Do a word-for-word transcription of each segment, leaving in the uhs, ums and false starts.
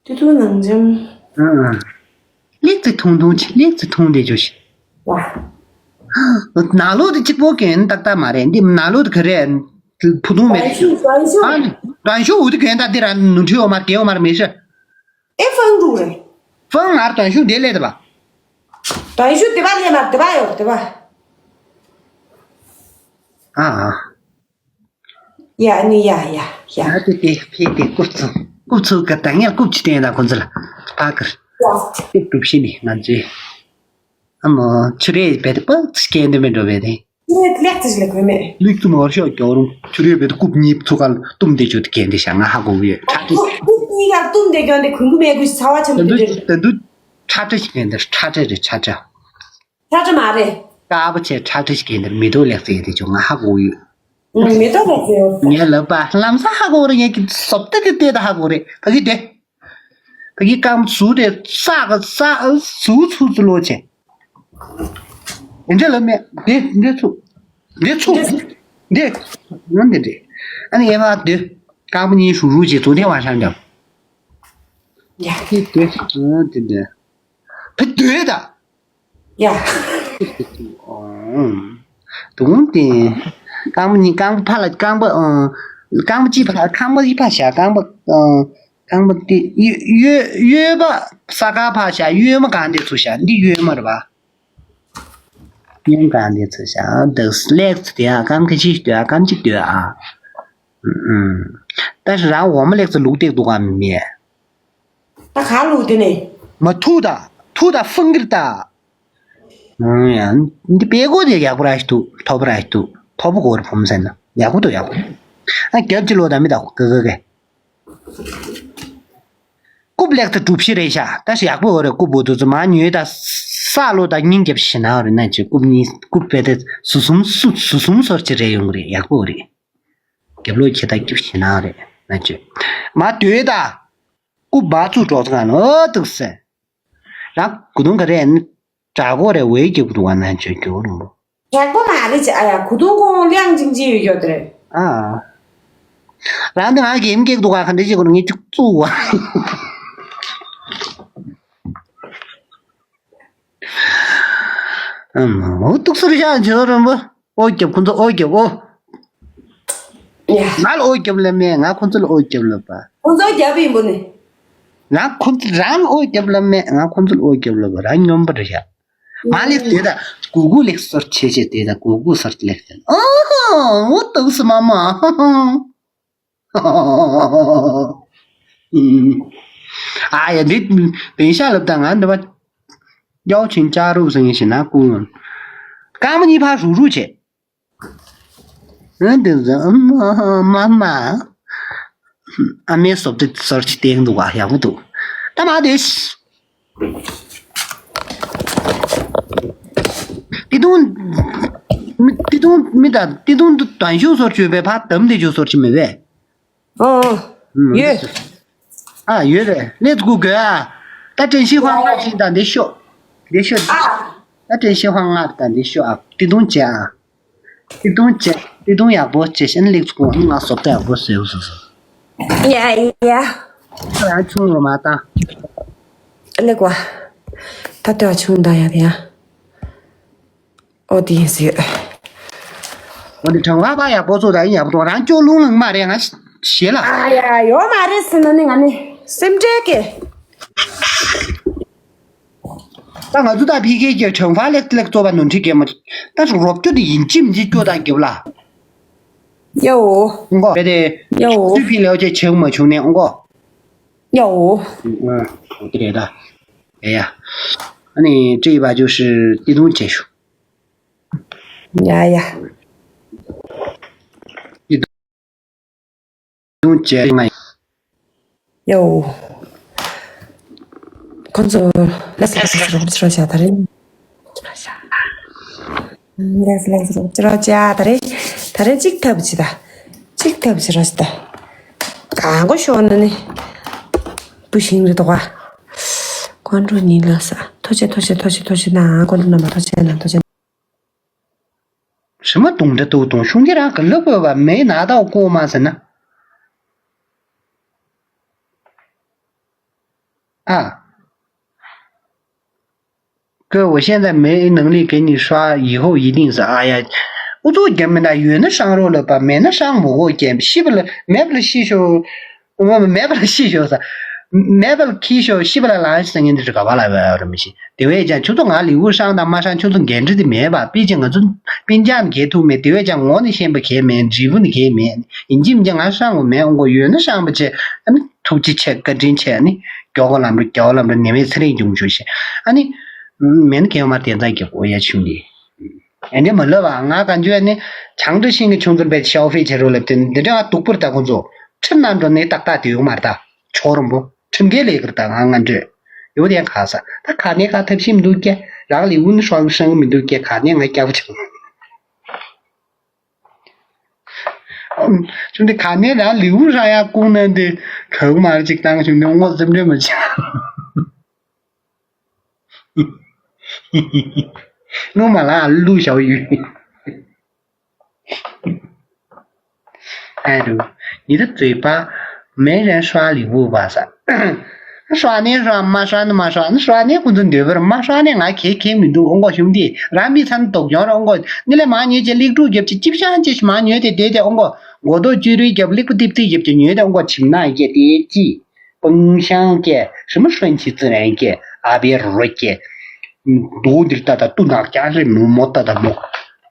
དེ་དུས་ནང་འཇམ། ཨང་། ལེགས་ཙི་ཐུང་ཐུང་ཆེ། ལེགས་ཙི་ཐུང་དེ་ཅོ་ཤི། ལ། ནང་ལོགས་དེ་གཅིག་པོ་གན་ཏག་ཏག་མ་རེད། འདི་ནང་ལོགས་དེ་ག་རེ། བུ་ཐུང་མེད། ཨ་ནི་རང་ཤུགས་འུ་དེ་གན་ཏག་དེ་རང་ནུ་ཁྲི་འོ་མར་གན་འོ་མར་མེད་ཤི། ཨེ་ཧྥང་འགྲུག་རེད། ཧྥང་ང་རང་ཤུགས་དེ་ལས་དེ་བ། རང་ཤུགས་དེ་བ་ལས་མར་དེ་བ་ཡོད་དེ་བ། ཨ་ཨ། ཡ་ནི་ཡ་ཡ་ཡ། ང་དེ་དེ་ཕེ་དེ་རྐུབ་ཚུགས་རྐུབ་ཚུགས་ག་ད་ངས་རྐུབ་ཅི་བསྟན་ད་ཁོ་ཚོ་ལ་ཕ་གིར། ཡ། དེ་གྲུབ་ཤི་ནི་ང་ཚོའི། ཨ་མོ་ཆུ་རེད་བས་དེ་པ་ཚི་སྐྱེལ་འདི་མི་འགྲོ་བས་དེ། ཆུ་རེད་ལེགས་ཚི་ཞི་ལ་གོས་མེད། ལུག་ཚུ་མོར་ཤོག་གྱོ་རུང་ཆུ་རེད་བས་དེ་རྐུབ་གཉིས་ཚུགས་ཀ་ལ་བཏུམ་དེ་ཆུ་དེ་གན་དེ་ཤ་ང་ཧ་གོ་གི་ཡོད་ཁྲ་ཁྲི། རྐུབ་གཉིས་ཀ་བཏུམ་དེ་གྱོན་དེ་གུན་གུ་མེད་གུ་ཚ་བ་ཆམ་དེ་དེ་དེ་དུ་ཁྲ་ཁྲི་ཞིག་གན་དེ་ཁྲ་ཁྲི་རེད་ཁྲ་ཁྲི། ཁྲ་ཁྲི་མ་རེད། དཀར་པོ་ཆེ་ཁྲ་ཁྲི་ཞིག་གན་དེ་མི་དོ་ལེགས་ཚི་དེ་ཆུ་ང་ཧ་གོ་གི་ཡོད། ཨུ། མེ་ཏོག་ལ་ཟེར། ངའི་ལབ་པ་ལམ་སང་ཧ་གོ་རེད། ངས་ཀྱི་སོབ་ཏི་ཏི་ཏི་ད་ཧ་གོ་རེད། ཕ་གི་དེ། ཕ་གི་རྐང་ཟུག་དེ་ས་ག་ས་ཟུག་ཚུགས་ཚུགས་ལོ་ཆེ། འདི་འདྲ་ལབ་མེད། འདི་འདི་ཚུགས། འདི་ཚུགས། འདི། ང་འདི་འདི། ཨ་ནི་ངས་ཕ་འདི། རྐང་པ་གཉིས་ཧྲུག་ཧྲུག་བྱེད་ཚུགས་དེ་བ་ཤང་འདྲ། ཡ། འདི་འདི། ཨ་འདི་འདི། ཕ་འདི་ད། ཡ། དུང་དེ། རྐང་པ་གཉིས་རྐང་པ་ཕ་ལ་རྐང་པ་ཨ། རྐང་པ་གཅིག་ཕ་རྐང་པ་གཉིས་ཕ་བཞག་རྐང་པ་ཨ། རྐང་པ་དེ་གཡོ་གཡོ་གཡོན་པ་ས་ཁ་ཕ་བཞག་གཡོན་མ་གང་དེ་ཚུར་བཞག་འདི་གཡོན་མ་རེད་པ། གཡོན་གང་དེ་ཚུར་བཞག་འདི་ལེགས་ཚུར་དེ་ཨ་རྐང་ཁ་ཤས་སྡོད་ཨ་རྐང་གཅིག་སྡོད་ཨ། ཨུམ། ད་རང་འོ་མ་ལེགས་ཚུར་ལུག་སྟེགས་འདུག་ག་མི་མེད། ད་ག་ལུག་དེ་ནས། མ་ཐུག་ད། ཐུག་ད་ཧྥང་གིར་ད། ཨང་ཡང་། འདི་པད་གོ་དེ་ཡག་པོ་ར་ཞིག་འདུག་མཐོ་པོ་ར་ཞིག་འདུག་མཐོ་པོ་གོ་ར་ཕོམ་ཟེར་ན་ཡག་པོ་འདུག་ཡག་པོ། ཨ་རྒྱབ་ཀྱི་ལོ་ད་མི་ད་ག་ག་ག་རྐུབ་ལེགས་ད་གྲུབ་ཤི་རེད་ཤག་ད་ཞིག་ཡག་པོ་འོ་རེད། རྐུབ་འོ་དུ་ཚོ་མ་ཉོས་ད་ས་ལོ་ད་སྙིང་རྒྱབ་ཤི་ན་འོ་རེད་ན་ཅི་རྐུབ་གཉིས་རྐུབ་པད་དེ་ཟུ་སུམ་སུ་ཟུ་སུམ་སོར་ཅི་རེད་ཡོང་གི་རེད། ཡག་པོ་འོ་རེད། རྒྱབ་ལོ་ཁྱེད་ད་རྒྱབ་ཤི་ན་འོ་རེད་ན་ཅི་མ་དུས་ད། རྐུབ་བ་ཚུགས་འགྲོ་ཚུགས་ག་ནོ་འདུག་ཟེར། རང་གོ་དུང་ག་རེ་ནི་དྲག་པོ་རེ་འོའི་སྐྱེ་དགུ་འདུག་བ་ན་ཆོས་སྐྱོ་རུང་བོ། དྲག་པོ་མ་རེད་ཅེ་ཨ་ཡ་གོ་དུང་ཁོང་གླང་ཅིང་ཅི་ཡོད་ཡོད་རེད། ཨ། རང་དེ་ང་གེམ་སྐྱེ་དགུ་འདུག་ག་ག་འདྲ་ཅིག་གོ་ངས་ཅིག་བཙུགས་བ། ཨ་མ་འོ་འདུག་ཟེར་ཤག་ཆོས་རུང་བོ། ཨོ་རྒྱབ་ཁོང་ཚོ་ཨོ་རྒྱབ་ཨོ། ཡ། ང་ལ་ཨོ་རྒྱབ་ལབ་མེད། ང་ཁོང་ཚོ་ལ་ཨོ་རྒྱབ་ལབ་པ། ཁོང་ཚོ་རྒྱབ་ཡིན་པོ་ནི། ང་ཁོང་ཚོ་རང་ལ་ཨོ་རྒྱབ་ལབ་མེད། ང་ཁོང་ཚོ་ལ་ཨོ་རྒྱབ་ལབ་པ་རང་སྙོམས་པ་རེད་ཤག་ང་ལེགས་དེ་ད་གུ་གུ་ལེགས་སོར་ཆེ་ཆེ་དེ་ད་གུ་གུ་སོར་ལེགས་དེ་ཨོ་ཧོ་ཨོ་ཏུ་སི་མ་མ། ཨ་ཡ་འདི་བེ་ཤ་ལབ་ད་ང་འདི་བ་ཡའོ་ཆིན་ཅ་རུ་ཟེར་ཡིན་ཞེ་ན་ཀུ་ཡོང་། རྐང་པ་གཉིས་ཕར་རུག་རུག་བྱེད། ཨ་འདི་ཟེར་ཨ་མ་མ་མ། ཨ་མའི་སོབ་ཏི་སོར་ཅི་སྟེང་འདུག་ག་ཡག་པོ་འདུག་ད་མ་དེ། ཏི་ཏུང་། མི་ཏི་ཏུང་མི་ད་ཏི་ཏུང་དུ་དོན་ཤུགས་སོར་བཅོས་པའི་ཕ་དམ་དེ་བཅོས་སོར་ཅི་མེད་པས། ཨོ་ཨོ། ཡོད། ཨ་ཡོད་རེད་ལེ་ཚུ་གུ་གོ་ཨ། ད་དྲན་ཤིང་ཧོང་ང་ཅིག་ད་འདི་ཤོག་འདི་ཤོག་ཨ། ད་དྲན་ཤིང་ཧོང་ང་ད་འདི་ཤོག་ཨ་ཏི་ཏུང་བྱེད་ཨ། ཏི་ཏུང་བྱེད་ཏི་ཏུང་ཡག་པོ་བྱེད་ཤན་ལེགས་ཚུ་གུ་ཧོང་ང་སོབ་ད་ཡག་པོ་ཟེར་བུ་སོ་སོ། ཡ་ཡ། ད་ཡང་ཆུང་རུ་མ་བཏང་། ལེགས་བ། ད་ལྟ་བ་ཆུང་ད་ཡ་དེ་ཡ། ཨོ་དེ་ཡིན་ཟེར། འོ་དེ་གྲང་བ་པ་ཡག་པོ་ཚོ་ད་ཡིན་ཡག་པོ་རང་སྐྱོ་ལུང་ལུང་མ་རེད་ང་ཞེ་ལ། ཨ་ཡ་ཡོད་མ་རེད་ཟེར་ན་ནི་ང་ནི་སེམས་ཁྲལ་སྐྱེ། ད་ང་ཚོ་ད་ཕི་ཁེ་ཀྱི་གྲང་བ་ལེགས་ལེགས་ཚོ་བ་ནོར་འཁྲུལ་སྐྱེ་མ། ད་རོབ་སྐྱོ་དེ་ཡིན་གཅིག་མིན་གཅིག་སྐྱོ་ད་རྒྱབ་ལ། ཡའོ། ཨོ་གོ་བེ་དེ། ཡའོ། སུ་ཕི་ལེའོ་ཅེ་ཆེག་མ་བྱུང་ནས་ཨོ་གོ། ཡའོ། ཨ་དེ་རེད་ད། ཨེ་ཡ། ཨ་ནི་ཀྲི་བ་ཇུ་ཧྲི་ཏི་ཏུང་ཅེ་ཤུ། ཡ་ཡ། ཏི་ཏུང་ཅེ་ང་། ཡའོ། ཁོང་ཚོ་ལས་ལས་རོགས་ཅི་རོགས་བྱ་ད་རེད། ལས་ལས་རོགས་ཅི་རོགས་བྱ་ད་རེད། ད་རེད་གཅིག་ཐབས་ཅི་ད། གཅིག་ཐབས་ཅི་རོགས་ཅི་ད། གང་གོ་ཤོར་ན་ནི། བུ་ཤིང་རེད་དོ་ག་ཁོང་ཁྲོ་ཉིན་ལ་ས་ཐོ་ཆེ་ཐོ་ཆེ་ཐོ་ཆེ་ཐོ་ཆེ་ན་ཁོང་ཁྲོ་ན་མ་ཐོ་ཆེ་ན་ཐོ་ཆེ། ཧྲི་མ་དུང་འདྲ་དུ་དུང་ཤུང་གི་རང་གི་ལུ་བོ་བ་མེ་ན་ད་ཀོ་མ་ཟེར་ན། ཨ། 哥，我现在没能力给你刷，以后一定是。哎呀， ཨུ་ཚུགས་རྒྱབ་མི་འདྲ། ཡོད་ན་ཧྲང་རོགས་ལབ་པ། མེད་ན་ཧྲང་མི་དགོས་རྒྱབ། ཤི་བ་ལ་མེད་པ་ལ་ཤི་ཤོག་མེད་པ་ལ་ཤི་ཤོག་ཟེར། མེད་པ་ལ་ཁྱི་ཤོག་ཤི་བ་ལ་ལང་ཤོག་ཟེར་མཁན་འདི་རེད། ག་བ་ལ་བ་ར་མི་ཤེས། དེ་བས་ཀྱང་ཁྱོད་ཚོ་ང་ལེའུ་ཧྲང་དང་མ་ཧྲང་ཁྱོད་ཚོ་འགན་འཁྲི་དེ་མེད་པ། དཔེ་ཅན་ང་ཚོ་སྤུན་ཀྱག་ནི་གས་ཐུག་མེད། དེ་བས་ཀྱང་ངོ་ནི་ཤེས་པ་གས་མེད། འབྲས་བུ་ནི་གས་མེད། ཡིན་གཅིག་མིན་གཅིག་ང་ཧྲང་གོ་མེད། ཨོ་མགོ་ཡོད་ན་ཧྲང་པ་བྱས། ཨ་ནི་ཐུགས་རྗེ་ཆེ། བཀའ་དྲིན་ཆེ། ཨ་ནི་མགྱོགས་གོ་ལམ་འགྲོ། མགྱོགས་གོ་ལམ་འགྲོ། ནད་མེད་ཚེ་རིང་འབྱུང་བྱོས་ཤིག་ཨ་ནི་མེད་ན་གས་མར་དེ་ཙང་གི་ཨོ་ཡ་ཆུང་ལི། ཨེ་འདྲ་མ་ལབ་ཨ། ང་གང་བྱུང་ཨ་ནི་ཆང་འདྲ་ཤིང་གི་ཆུང་ཚུལ་བེད་ཤའོ་ཧྥེ་བྱེད་རོགས་ལབ་དེ་འདི་འདྲ་ང་སྡུག་པོར་ད་ཁོང་ཚོ་ཁྲིམས་ནང་འགྲོ་ནས་ཏག་ཏག་དེ་ཡོང་མར་ད། ཆོག་རོང་པོ་ཁྲིམས་འགལ་ལས་ཀར་ད་ང་ང་འདྲ་ཡོད་དེ་ཁ་ས་ད་ག་ནས་ག་ཐབས་ཤེས་མི་འདུག་སྐྱེ། རང་ལས་འུན་ཧྲང་ཧྲང་མི་འདུག་སྐྱེ། ག་ནས་ང་སྐྱག་པ་ཆགས། ཆུང་དེ་ག་ནས་རང་ལེའུ་རང་ཡག་ཀུང་ན་འདི་ག་གུ་མར་ཅིག་བཏང་ཆུང་དེ་ངོ་ཙམ་འདྲེ་མ་ཆགས། ངོ་མ་ལ་ལུ་ཞའོ་ཡུ། ཨ་རུ། 你的嘴巴没人刷礼物吧 ས། 刷ནས་刷། མ་刷་ནི་མ་刷། 刷ནས་ཁོ་ཚོ་འདོད་པར་མ་刷ནས་ང་ཁེ་ཁེ་མི་འདུག་ཨོ་མགོ་ཞུམ་དེ་རང་མི་ཚན་དོག་ཡོང་ར་ཨོ་མགོ། ནི་ལས་མ་ཉོས་ཅེ་ལིག་ཀྲུག་རྒྱབ་ཅེ་ཅིབ་ཤང་ཅེ་མ་ཉོས་ཏེ་དེ་དེ་ཨོ་མགོ། མགོ་ཏོ་བཅུ་རུའི་རྒྱབ་ལིག་པ་ཏིབ་ཏིབ་རྒྱབ་ཅེ་ཉོས་ཏེ་ཨོ་མགོ་ཆིམ་ན་ཡི་ཀེ་དེ་ཅི། 风箱ཀེ་什么顺其自然ཀེ་ཨ་བེ་རོ་ཀེ། མདོ་འདིར་ལྟ་ད་ཏུ་ནག་ཀྱང་རེ་མོ་མོ་ལྟ་ད་མོ།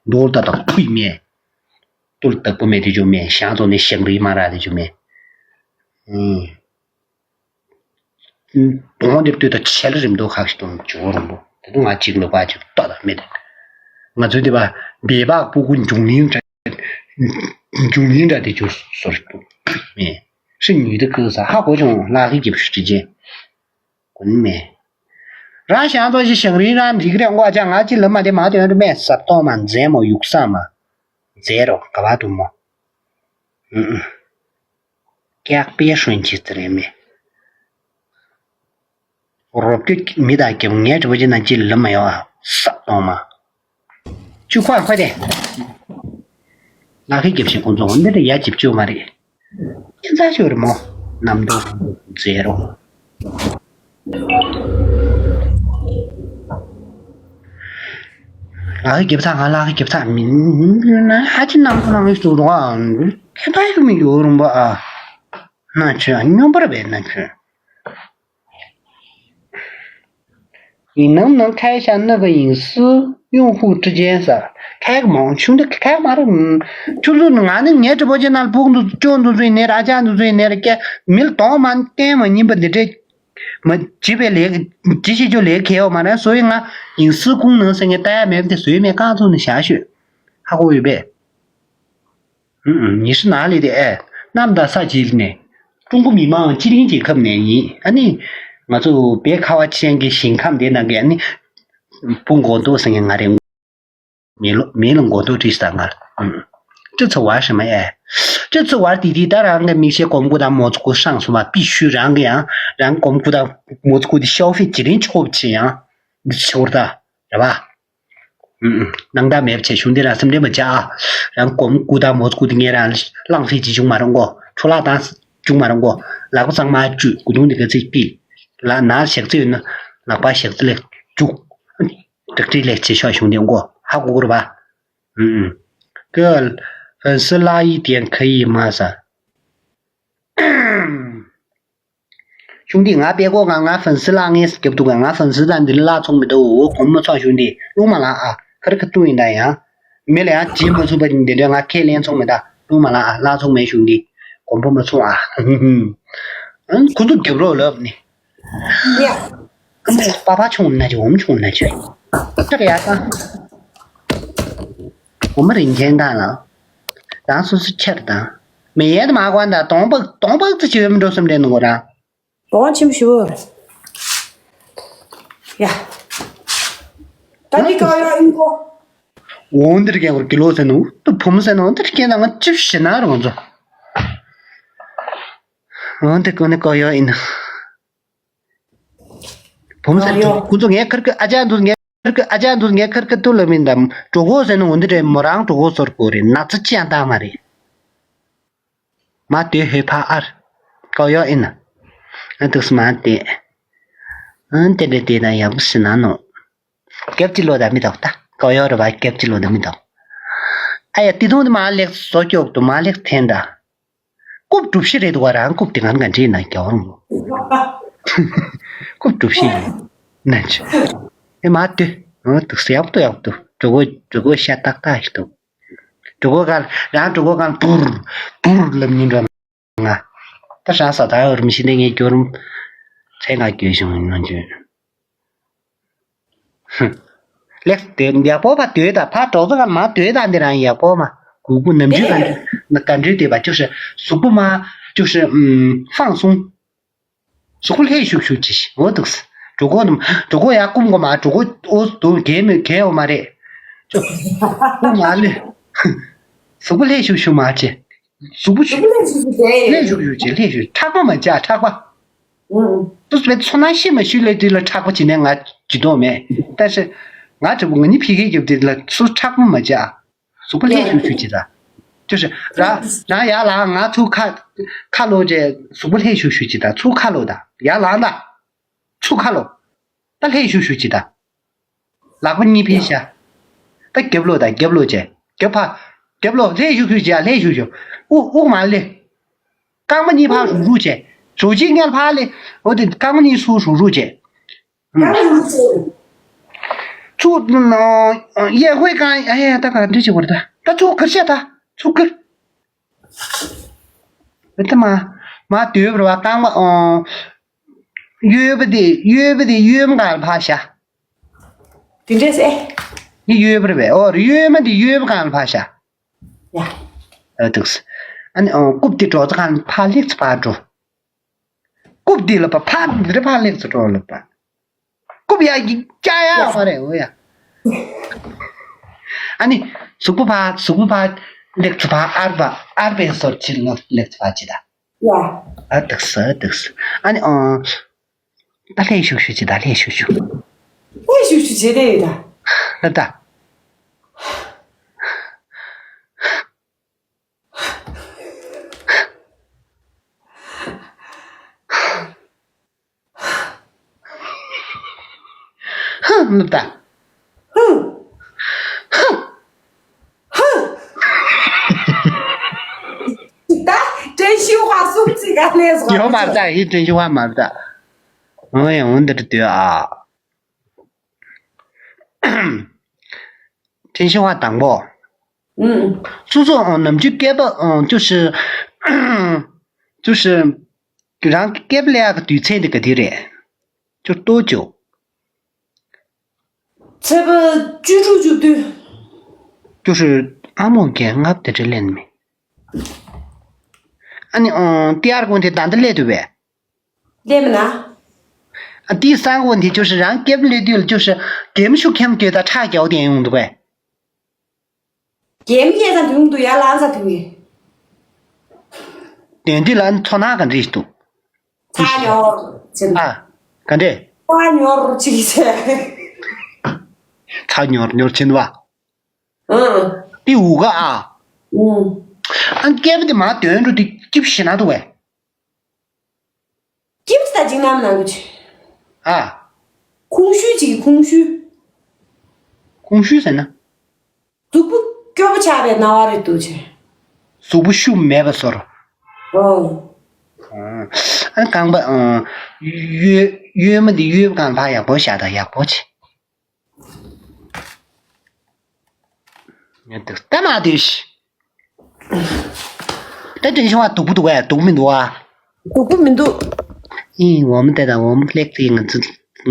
མདོ་ལྟ་ད་ཕུས་མེ། ཏུལ་དག་པོ་མེད་དེ་ཇོ་མེ་ཞང་ཚོ་ནི་ཞག་རི་མ་ར་དེ་ཇོ་མེ། ཨུམ། དོང་འདིར་ལྟོས་དང་ཆེ་ལ་རིམ་དུ་ཁག་ཞིག་དང་ཇོ་རིན་པོ་དེ་དུ་ང་གཅིག་ལོ་པ་གཅིག་ཏོ་དང་མེད་དེ། ང་ཚོའི་དེ་པ་སྦལ་པག་སྤུ་གུ་འབྱུང་གླིང་འདྲ། འབྱུང་གླིང་འདྲ་དེ་ཇོ་སོར་དུ་མེ། ཧྲི་ཉུས་དེ་ཁུ་ས་ཧ་གོ་ཅུང་ལྷག་གི་རྒྱབ་ཤུ་ཅི་ཅེ། ཀུན་མེ། རང་ཞང་ཚོ་ཞིག་ཞང་རིན་རང་འགྲིག་རེད་ཨོ་ཅག་ང་ཅི་ལ་མ་དེ་མ་དོན་རུ་མེ་ཟབ་གཏོང་མ་མཛེས་མོ་ཡུག་ས་མ། མཛེས་རོ་ག་བ་དུ་མོ། ཨུ་ཨུ། ཀྱག་པེ་ཧྲོན་ཆི་ཙི་རེ་མེ། རོབ་ཀྱི་མི་དང་ཀྱི་ངའི་དྲི་བ་ཅི་ན་ཅི་ལ་མ་ཡོ་ཨ་ཟབ་གཏོང་མ། ཅུ་ཁོ་ཁོ་དེ། ལ་ཁའི་རྒྱབ་ཤིང་ཁོང་ཚོ་འོ་འདི་དེ་ཡ་ཅིབ་ཅུ་མ་རེད། ཁྱེད་ཚ་ཤོར་མོ། རྣམ་རྟོག་མཛེས་རོ། ལ་ཁའི་རྒྱབ་ཚ་ང་ལ་ཁའི་རྒྱབ་ཚ་མིན་ན་ཧ་ཅི་རྣམ་རྟོག་ནང་ཞུ་རོགས་ཨ། ཁྱེད་ཚ་ཤོར་མི་ཡོ་རུང་བ་ཨ། ན་ཆོས་སྙོམས་པར་བས་ན་ཆོས། 你能不能开一下那个隐私用户之间 ཟེར། 开个毛 ཆུང་འདི་开 མ་རེད། ཁྱོད་ཚོ་ང་ནི་ངའི་ཊི་བི་ཅེ་ནལ་ཕུག་འདུག་སྐྱོ་འདུག་ཚོ་ཡིན་ནའི་ར་ཅག་འདུག་ཚོ་ཡིན་ནའི་ར་སྐྱ་མི་ལ་གདོང་མ་བསྟན་མ་ཉིན་པ་འདི་འདྲས་མ་བྱེད་པའི་ལས་བྱེད་ཤེས་ཆོག་ལས་ཁེལ་བ་མ་རེད། 所以 ང་隐私功能 ཟེར་མཁན་ལྟ་ཡ་མེད་པ་དེ་བཟོས་མེད། རྐང་ཚུགས་ནས་བཞག་ཤོད། ཧ་གོ་ཡོད་པས། 嗯嗯，你是哪里的？哎， གནམ་དང་ས་བརྗེས་ནས། ཀྲུང་གོ་མི་དམངས་སྤྱི་མཐུན་རྒྱལ་ཁབ་ནས་ཡིན། ཨ་ནི། ང་ཚོ་བོད་ཁ་བ་ཅན་གྱི་ཞིང་ཁམས་དེ་ནང་གི་ཨ་ནི། བུ་མགོ་རྡོ་ཟེར་མཁན་ང་རེད། མེ་ལོ་མེ་ལོ་མགོ་རྡོ་བྲིས་ས་ང་། 这次玩什么哎？ 这次玩弟弟 ད་རང་གི་མིག་ཤེལ་གོམ་གུ་དང་མོ་ཚོ་གུ་སྲང་སོང་བ་必须 རང་གི་ཡང་རང་གོམ་གུ་དང་མོ་ཚོ་གུ་དེ་消费 ཇི་རིང་ཆོག་ཅི་ཡང་འདི་ཆོར་ད་རེད་བ། ཨུམ་ཨུམ། སྣང་དག་མེད་པ་བྱས་གཞུང་འདི་རང་སེམས་ཁྲལ་མ་བྱ་ཨ། རང་གོམ་སྐུ་དང་མོ་སྐུ་དེ་ངས་རང་བླངས་ཚེ་ཅི་བྱུང་མ་རུང་གོ། འཕྲོ་བརླག་བཏང་བྱུང་མ་རུང་གོ། ལག་པ་གཙང་མ་བཅུས་གུ་དུང་འདི་ག་ཚིག་ཀི། ལག་ན་ཞག་ཚེ་ཡོད་ན་ལག་པ་ཞག་ཚེ་ལས་བཅུག་དྲག་ཁྲིག་ལས་བྱེད་ཤོག་གཞུང་འདི་གོ། ཧ་གོ་གོ་ར་བ། ཨུམ་ཨུམ། 哥，粉丝拉一点可以吗 ས། གཞུང་འདི་ང་པད་ཀོ་ང་ང་ཧྥན་སི་ལག་ངེས་སྐྱབས་འདུག་ང་ཧྥན་སི་ད་འདི་ལ་ཚོང་མི་འདུག་འོ་གོམ་མ་ཚོགས་གཞུང་འདི་རླུང་མ་ལག་ཨ་ཁར་ཁ་ཏུ་ཡིན་ད་ཡང་། མི་ལ་ཡང་བྱེད་མ་ཚུགས་པ་འདི་འདྲ་ང་ཁས་ལེན་ཚོང་མི་ད་རླུང་མ་ལག་ཨ་ལག་ཚོང་མའི་གཞུང་འདི་གོམ་པ་མ་ཚོང་ཨ། ཁོ་ཚོ་རྒྱབ་རོགས་ལབ་ནི། ཡ། ཨ་མ་ལགས་པ་པ་ཆུང་ན་ཅི་འོམ་ཆུང་ན་ཅི། ཅག་ཡ་ས། འོ་མ་རིན་ཆེན་དང་ལ། རང་སོ་སོ་ཁྱེར་དང་། མི་ཡན་དུ་མ་གོན་དང་གདོང་པག་གདོང་པག་ཙི་བྱེད་མི་འགྲོ་བསམ་དྲན་ནོ་རང་། གདོང་ཆེམ་ཞུ། ཡ། ད་ནི་ཀ་ཡ་ཨིན་གོ། འོ་འདིར་རྒན་གོར་ཀི་ལོ་ཟེར་ནོ་ཏུ་ཕུམ་ཟེར་ནོ་འདིར་རྒན་ན་ང་ཅིབ་ཞི་ན་རང་ཚོ། འོ་འདི་ཀོ་ནི་ཀ་ཡ་ཨིན། བུམ་སེར་ཡོ། ཁོ་ཚོ་ངའི་ཁར་ཁ་ཨ་ཅག་འདུག་ངའི་ཁར་ཁ་ཨ་ཅག་འདུག་ངའི་ཁར་ཁ་ཏུ་ལ་མིན་དམ་གྲོ་གོ་ཟེར་ན་འོ་འདི་རེད་མོ་རང་གྲོ་གོ་ཟོར་གོ་རེད་ན་ཚ་ཅི་ཡང་བཏང་མ་རེད། མ་དེ་ཧེ་ཕ་ཨར་ཀའོ་ཡོ་ཨིན་ན་ཨ་འདུག་སྨ་དེ་ ཨང་། དེ་འདྲ་དེ་ན་ཡག་པོ་ཟིན་ན་ནོ། རྒྱབ་ཀྱི་ལོ་ད་མི་འདུག་ད་གོ་ཡོ་ར་བ་རྒྱབ་ཀྱི་ལོ་ད་མི་འདུག་ཨ་ཡ་དེ་དུང་དེ་མ་ལེགས་བཟོ་ཀྱོག་ཏུ་མ་ལེགས་འཐེན་ད། རྐུབ་གྲུ་བཞི་རེད་འདུག་བ། རང་རྐུབ་དེ་གང་ག་འདྲེས་ན་རྒྱ་བོར་མོ། རྐུབ་གྲུ་བཞི་ཡིན། ན་ཆུ། ཨེ་མ་ལྟོས། འོ་འདུག་ཡག་པོ་འདུག་ཡག་པོ་འདུག་གྲུ་གོ་གྲུ་གོ་ཤ་ཏག་ཏག་ཞིག་འདུག་གྲུ་གོ་གང་རང་གྲུ་གོ་གང་བུར་བུར་ལབ་ཉིན་འགྲོ་ན། ང་། ད་རང་ས་ད་ཡོར་མི་ཤི་ནས་ངས་སྐྱོར་རུམ་ཚེ་ང་སྐྱོ་བྱུང་ཡིན་ནོ་འཇོན། ཧུམ། ལེགས་དེ་ཡག་པོ་ཕ་དོད་ད་ཕ་གྲོགས་ཚོ་ག་མ་དོད་ད་འདི་རང་ཡག་པོ་མ་གུ་གུ་ནམ་རྒྱུན་ག་འདྲི་ག་འདྲི་དེ་བ་ཅུ་ཧྲི་གཟུགས་པོ་མ་ཅུ་ཧྲི་ཨུམ་放松། གཟུགས་པོ་ལྷད་ཤུག་ཤུག་ཅི་ཞིག་འོ་འདུག་ས་གྲོགས་གོ་ནམ་གྲོགས་གོ་ཡག་ཀུམ་གོ་མ་གྲོགས་གོ་ཨོ་དུ་གས་མེད་གས་འོ་མ་རེད། ཅོ་ཀུ་མ་ལུས། གཟུགས་པོ་ལྷད་ཤུག་ཤུག་མ་ཅི། གཟུགས་པོ་ཤུག་ལྷད་ཤུག་ཤུག་དེ་ལྷད་ཤུག་ཤུག་ཅི་ལྷད་ཤུག་ཁྲག་པ་མ་ཅི་ཁྲག་པ། ཨུ། ཏུ་བེ་ཚོ་ན་ཤི་མ་ཤུ་ལེ་དུས་ལ་ཁྲག་པ་ཅི་ནས་ང་ཇི་ཏོ་མེད། ད་ཤི། ང་ཇི་པོ་ང་ནི་ཕི་གེ་རྒྱབ་དུས་ལ་སུ་ཁྲག་པ་མ་ཅི། གཟུགས་པོ་ལྷད་ཤུག་ཤུག་ཅི་ད། ཅོ་ཤི། ར་ར་ཡ་ལ་ང་ཚུ་ཁ་ཁ་ལོ་ཅེ་གཟུགས་པོ་ལྷད་ཤུག་ཤུག་ཅི་ད་ཚུ་ཁ་ལོ་ད་ཡ་ལ་ད། ཚུ་ཁ་ལོ། ད་ལྷད་ཤུག་ཤུག་ཅི་ད། ལག་པ་གཉིས་འཕེན་ཤ། ད་རྒྱབ་ལོག་ད་རྒྱབ་ལོག་བྱས། རྒྱབ་ཕ། རྒྱབ་ལོག་ལྷད་ཤུག་ཤུག་བྱས་ལྷད་ཤུག་ཤུག་དབུགས་དབུགས་མ་ལེ། རྐང་པ་གཉིས་ཕར་རུག་རུག་བྱས། གྲོ་ཕྱི་སྔལ་ཕར་ལེ། འོ་དེ་རྐང་པ་གཉིས་སུ་རུག་རུག་བྱས། ཚུགས། གཡས་ཧུའི་རྐང་ཨ་ཡ་ད་ག་འདྲི་བྱེད་བར་ད་ད་ཚུགས་ཁར་བཤད་ད་ཚུགས་ཁར། འོ་དེ་མ་མ་དུས་བར་བ་རྐང་པ་ཨོ། གཡོན་པ་དེ་གཡོན་པ་དེ་གཡོན་མ་གང་ལ་ཕར་བཞག་དེ་འདྲས་ཨེ། ནི་གཡོན་པར་བས་ཨོ་གཡོན་མ་འདི་གཡོན་པ་གང་ལ་ཕར་བཞག་ཡ། ཨ་འདུག་ཨ་ནི་ཨོ་རྐུབ་འདི་འགྲོ་ཚ་གང་ལ་ཕར་ལེགས་ཚ་ཕར་འགྲོ། རྐུབ་འདི་ལ་ཕ་ཕར་འདི་རེ་ཕར་ལེགས་ཚ་འགྲོ་ལ་ཕ། རྐུབ་ཡ་ཡི་སྐྱ་ཡ་ཡ། མ་རེད་འོ་ཡ། ཨ་ནི་གཟུགས་པོ་ཕར་གཟུགས་པོ་ཕར་ལེགས་ཚ་ཕར་ཨར་བ་ཨར་བའི་སོར་ཕྱིར་ལོག་ལེགས་ཚ་ཕར་ཅི་ད། ཡ། ཨ་འདུག་ས་འདུག་ས་ཨ་ནི་ཨོ། ད་ལྷད་ཤུག་ཤུག་ཅིག་ད་ལྷད་ཤུག་ཤུག་ལྷད་ཤུག་ཤུག་བྱེད་དེ་ཡོད་ད། ད་ད། ཧུ་ནུབ་ད། ཧུ། ཧུ། ཧུ། ད་བཀྲ་ཤིས་པ་གསུམ་ཚིག་ག་ལས་སོང་། ཡོད་མ་རེད་ད་ཡིན་བཀྲ་ཤིས་པ་མ་རེད་ད། འོ་ཡང་འོ་འདི་རེད་འདོད་ཨ། བཀྲ་ཤིས་པ་དང་པོ། ཨུམ། སོ་སོ་ནམ་རྒྱུན་སྐེད་པ་ཅུ་ཧྲི། ཅུ་ཧྲི། རང་གི་སྐེད་པ་ལས་ཡག་གི་དུས་ཚོད་འདི་ག་དུས་རེད། ཅུ་ཏོ་ཅུ། ཚེས་པ་བཅུ་དྲུག་བཅུ་བདུན། ཅུ་ཧྲི་ཨ་མོ་རྒན་ལྔ་དེ་འདྲ་ལེན་མེད། ཨ་ནི་ཨོ་ཏི་ཨར་ཀོན་དེ་ད་འདི་ལས་འདུག་བས། ལས་མི་ན། ཨ་ཏི་སང་ཀོན་དེ་ཅུ་ཧྲི་རང་སྐེད་པ་ལས་དུས་ལ་ཅུ་ཧྲི་གེམ་ཤུ་ཁེམ་སྐྱོད་ད་ཁྲག་རྒྱག་དེ་ཡོང་འདུག་བས། རྒྱན་རྒྱས་ས་དུང་དུ་ཡར་ལངས་ས་དུང་གི་དོན་འདི་ལ་ཚོ་ནག་ག་འདྲིས་འདུག་ཚ་ཉོར་ཅིག་ཨ། ག་འདྲས། ཚ་ཉོར་ཅིག་ཟེར། ཚ་ཉོར་ཉོར་ཕྱིན་བ། ཨང་། ཏི་འུ་ག་ཨ། ཨང་། ཨ་སྐད་པ་དེ་མ་དོན་འགྲོ་དེ་སྐྱིབས་ཤི་ན་འདུག་བས། ཀིམ་སྟ་ཅིག་ནམ་ནང་གི་ཆུ། ཨ། ཁུང་ཤུ་ཅིག་ཁུང་ཤུ། ཁུང་ཤུ་ཟེར་ན། གཟུགས་པོ་སྐྱོ་པོ་ཆགས་པའི་སྣང་བ་རེད་འདུག་ཆེ། གཟུགས་པོ་ཤུགས་མེད་པ་བཟོ་ར། ཨོ། ཨ་རྐང་པ་ཨ། གཡོན་གཡོན་མ་འདི་གཡོན་པ་གང་ལ་ཡག་པོ་བཞག་དང་ཡག་པོ་ཆེ། ད་མ་དུས། ད་དྲན་ཤེས་པ་སྡུག་པོ་འདུག་གས། སྡུག་མི་འདུག་ཨ། སྡུག་པོ་མི་འདུག་ཨིན། འོ་མ་དེ་དང་འོ་མ་ལེགས་ཏེ་ང་ཚོ་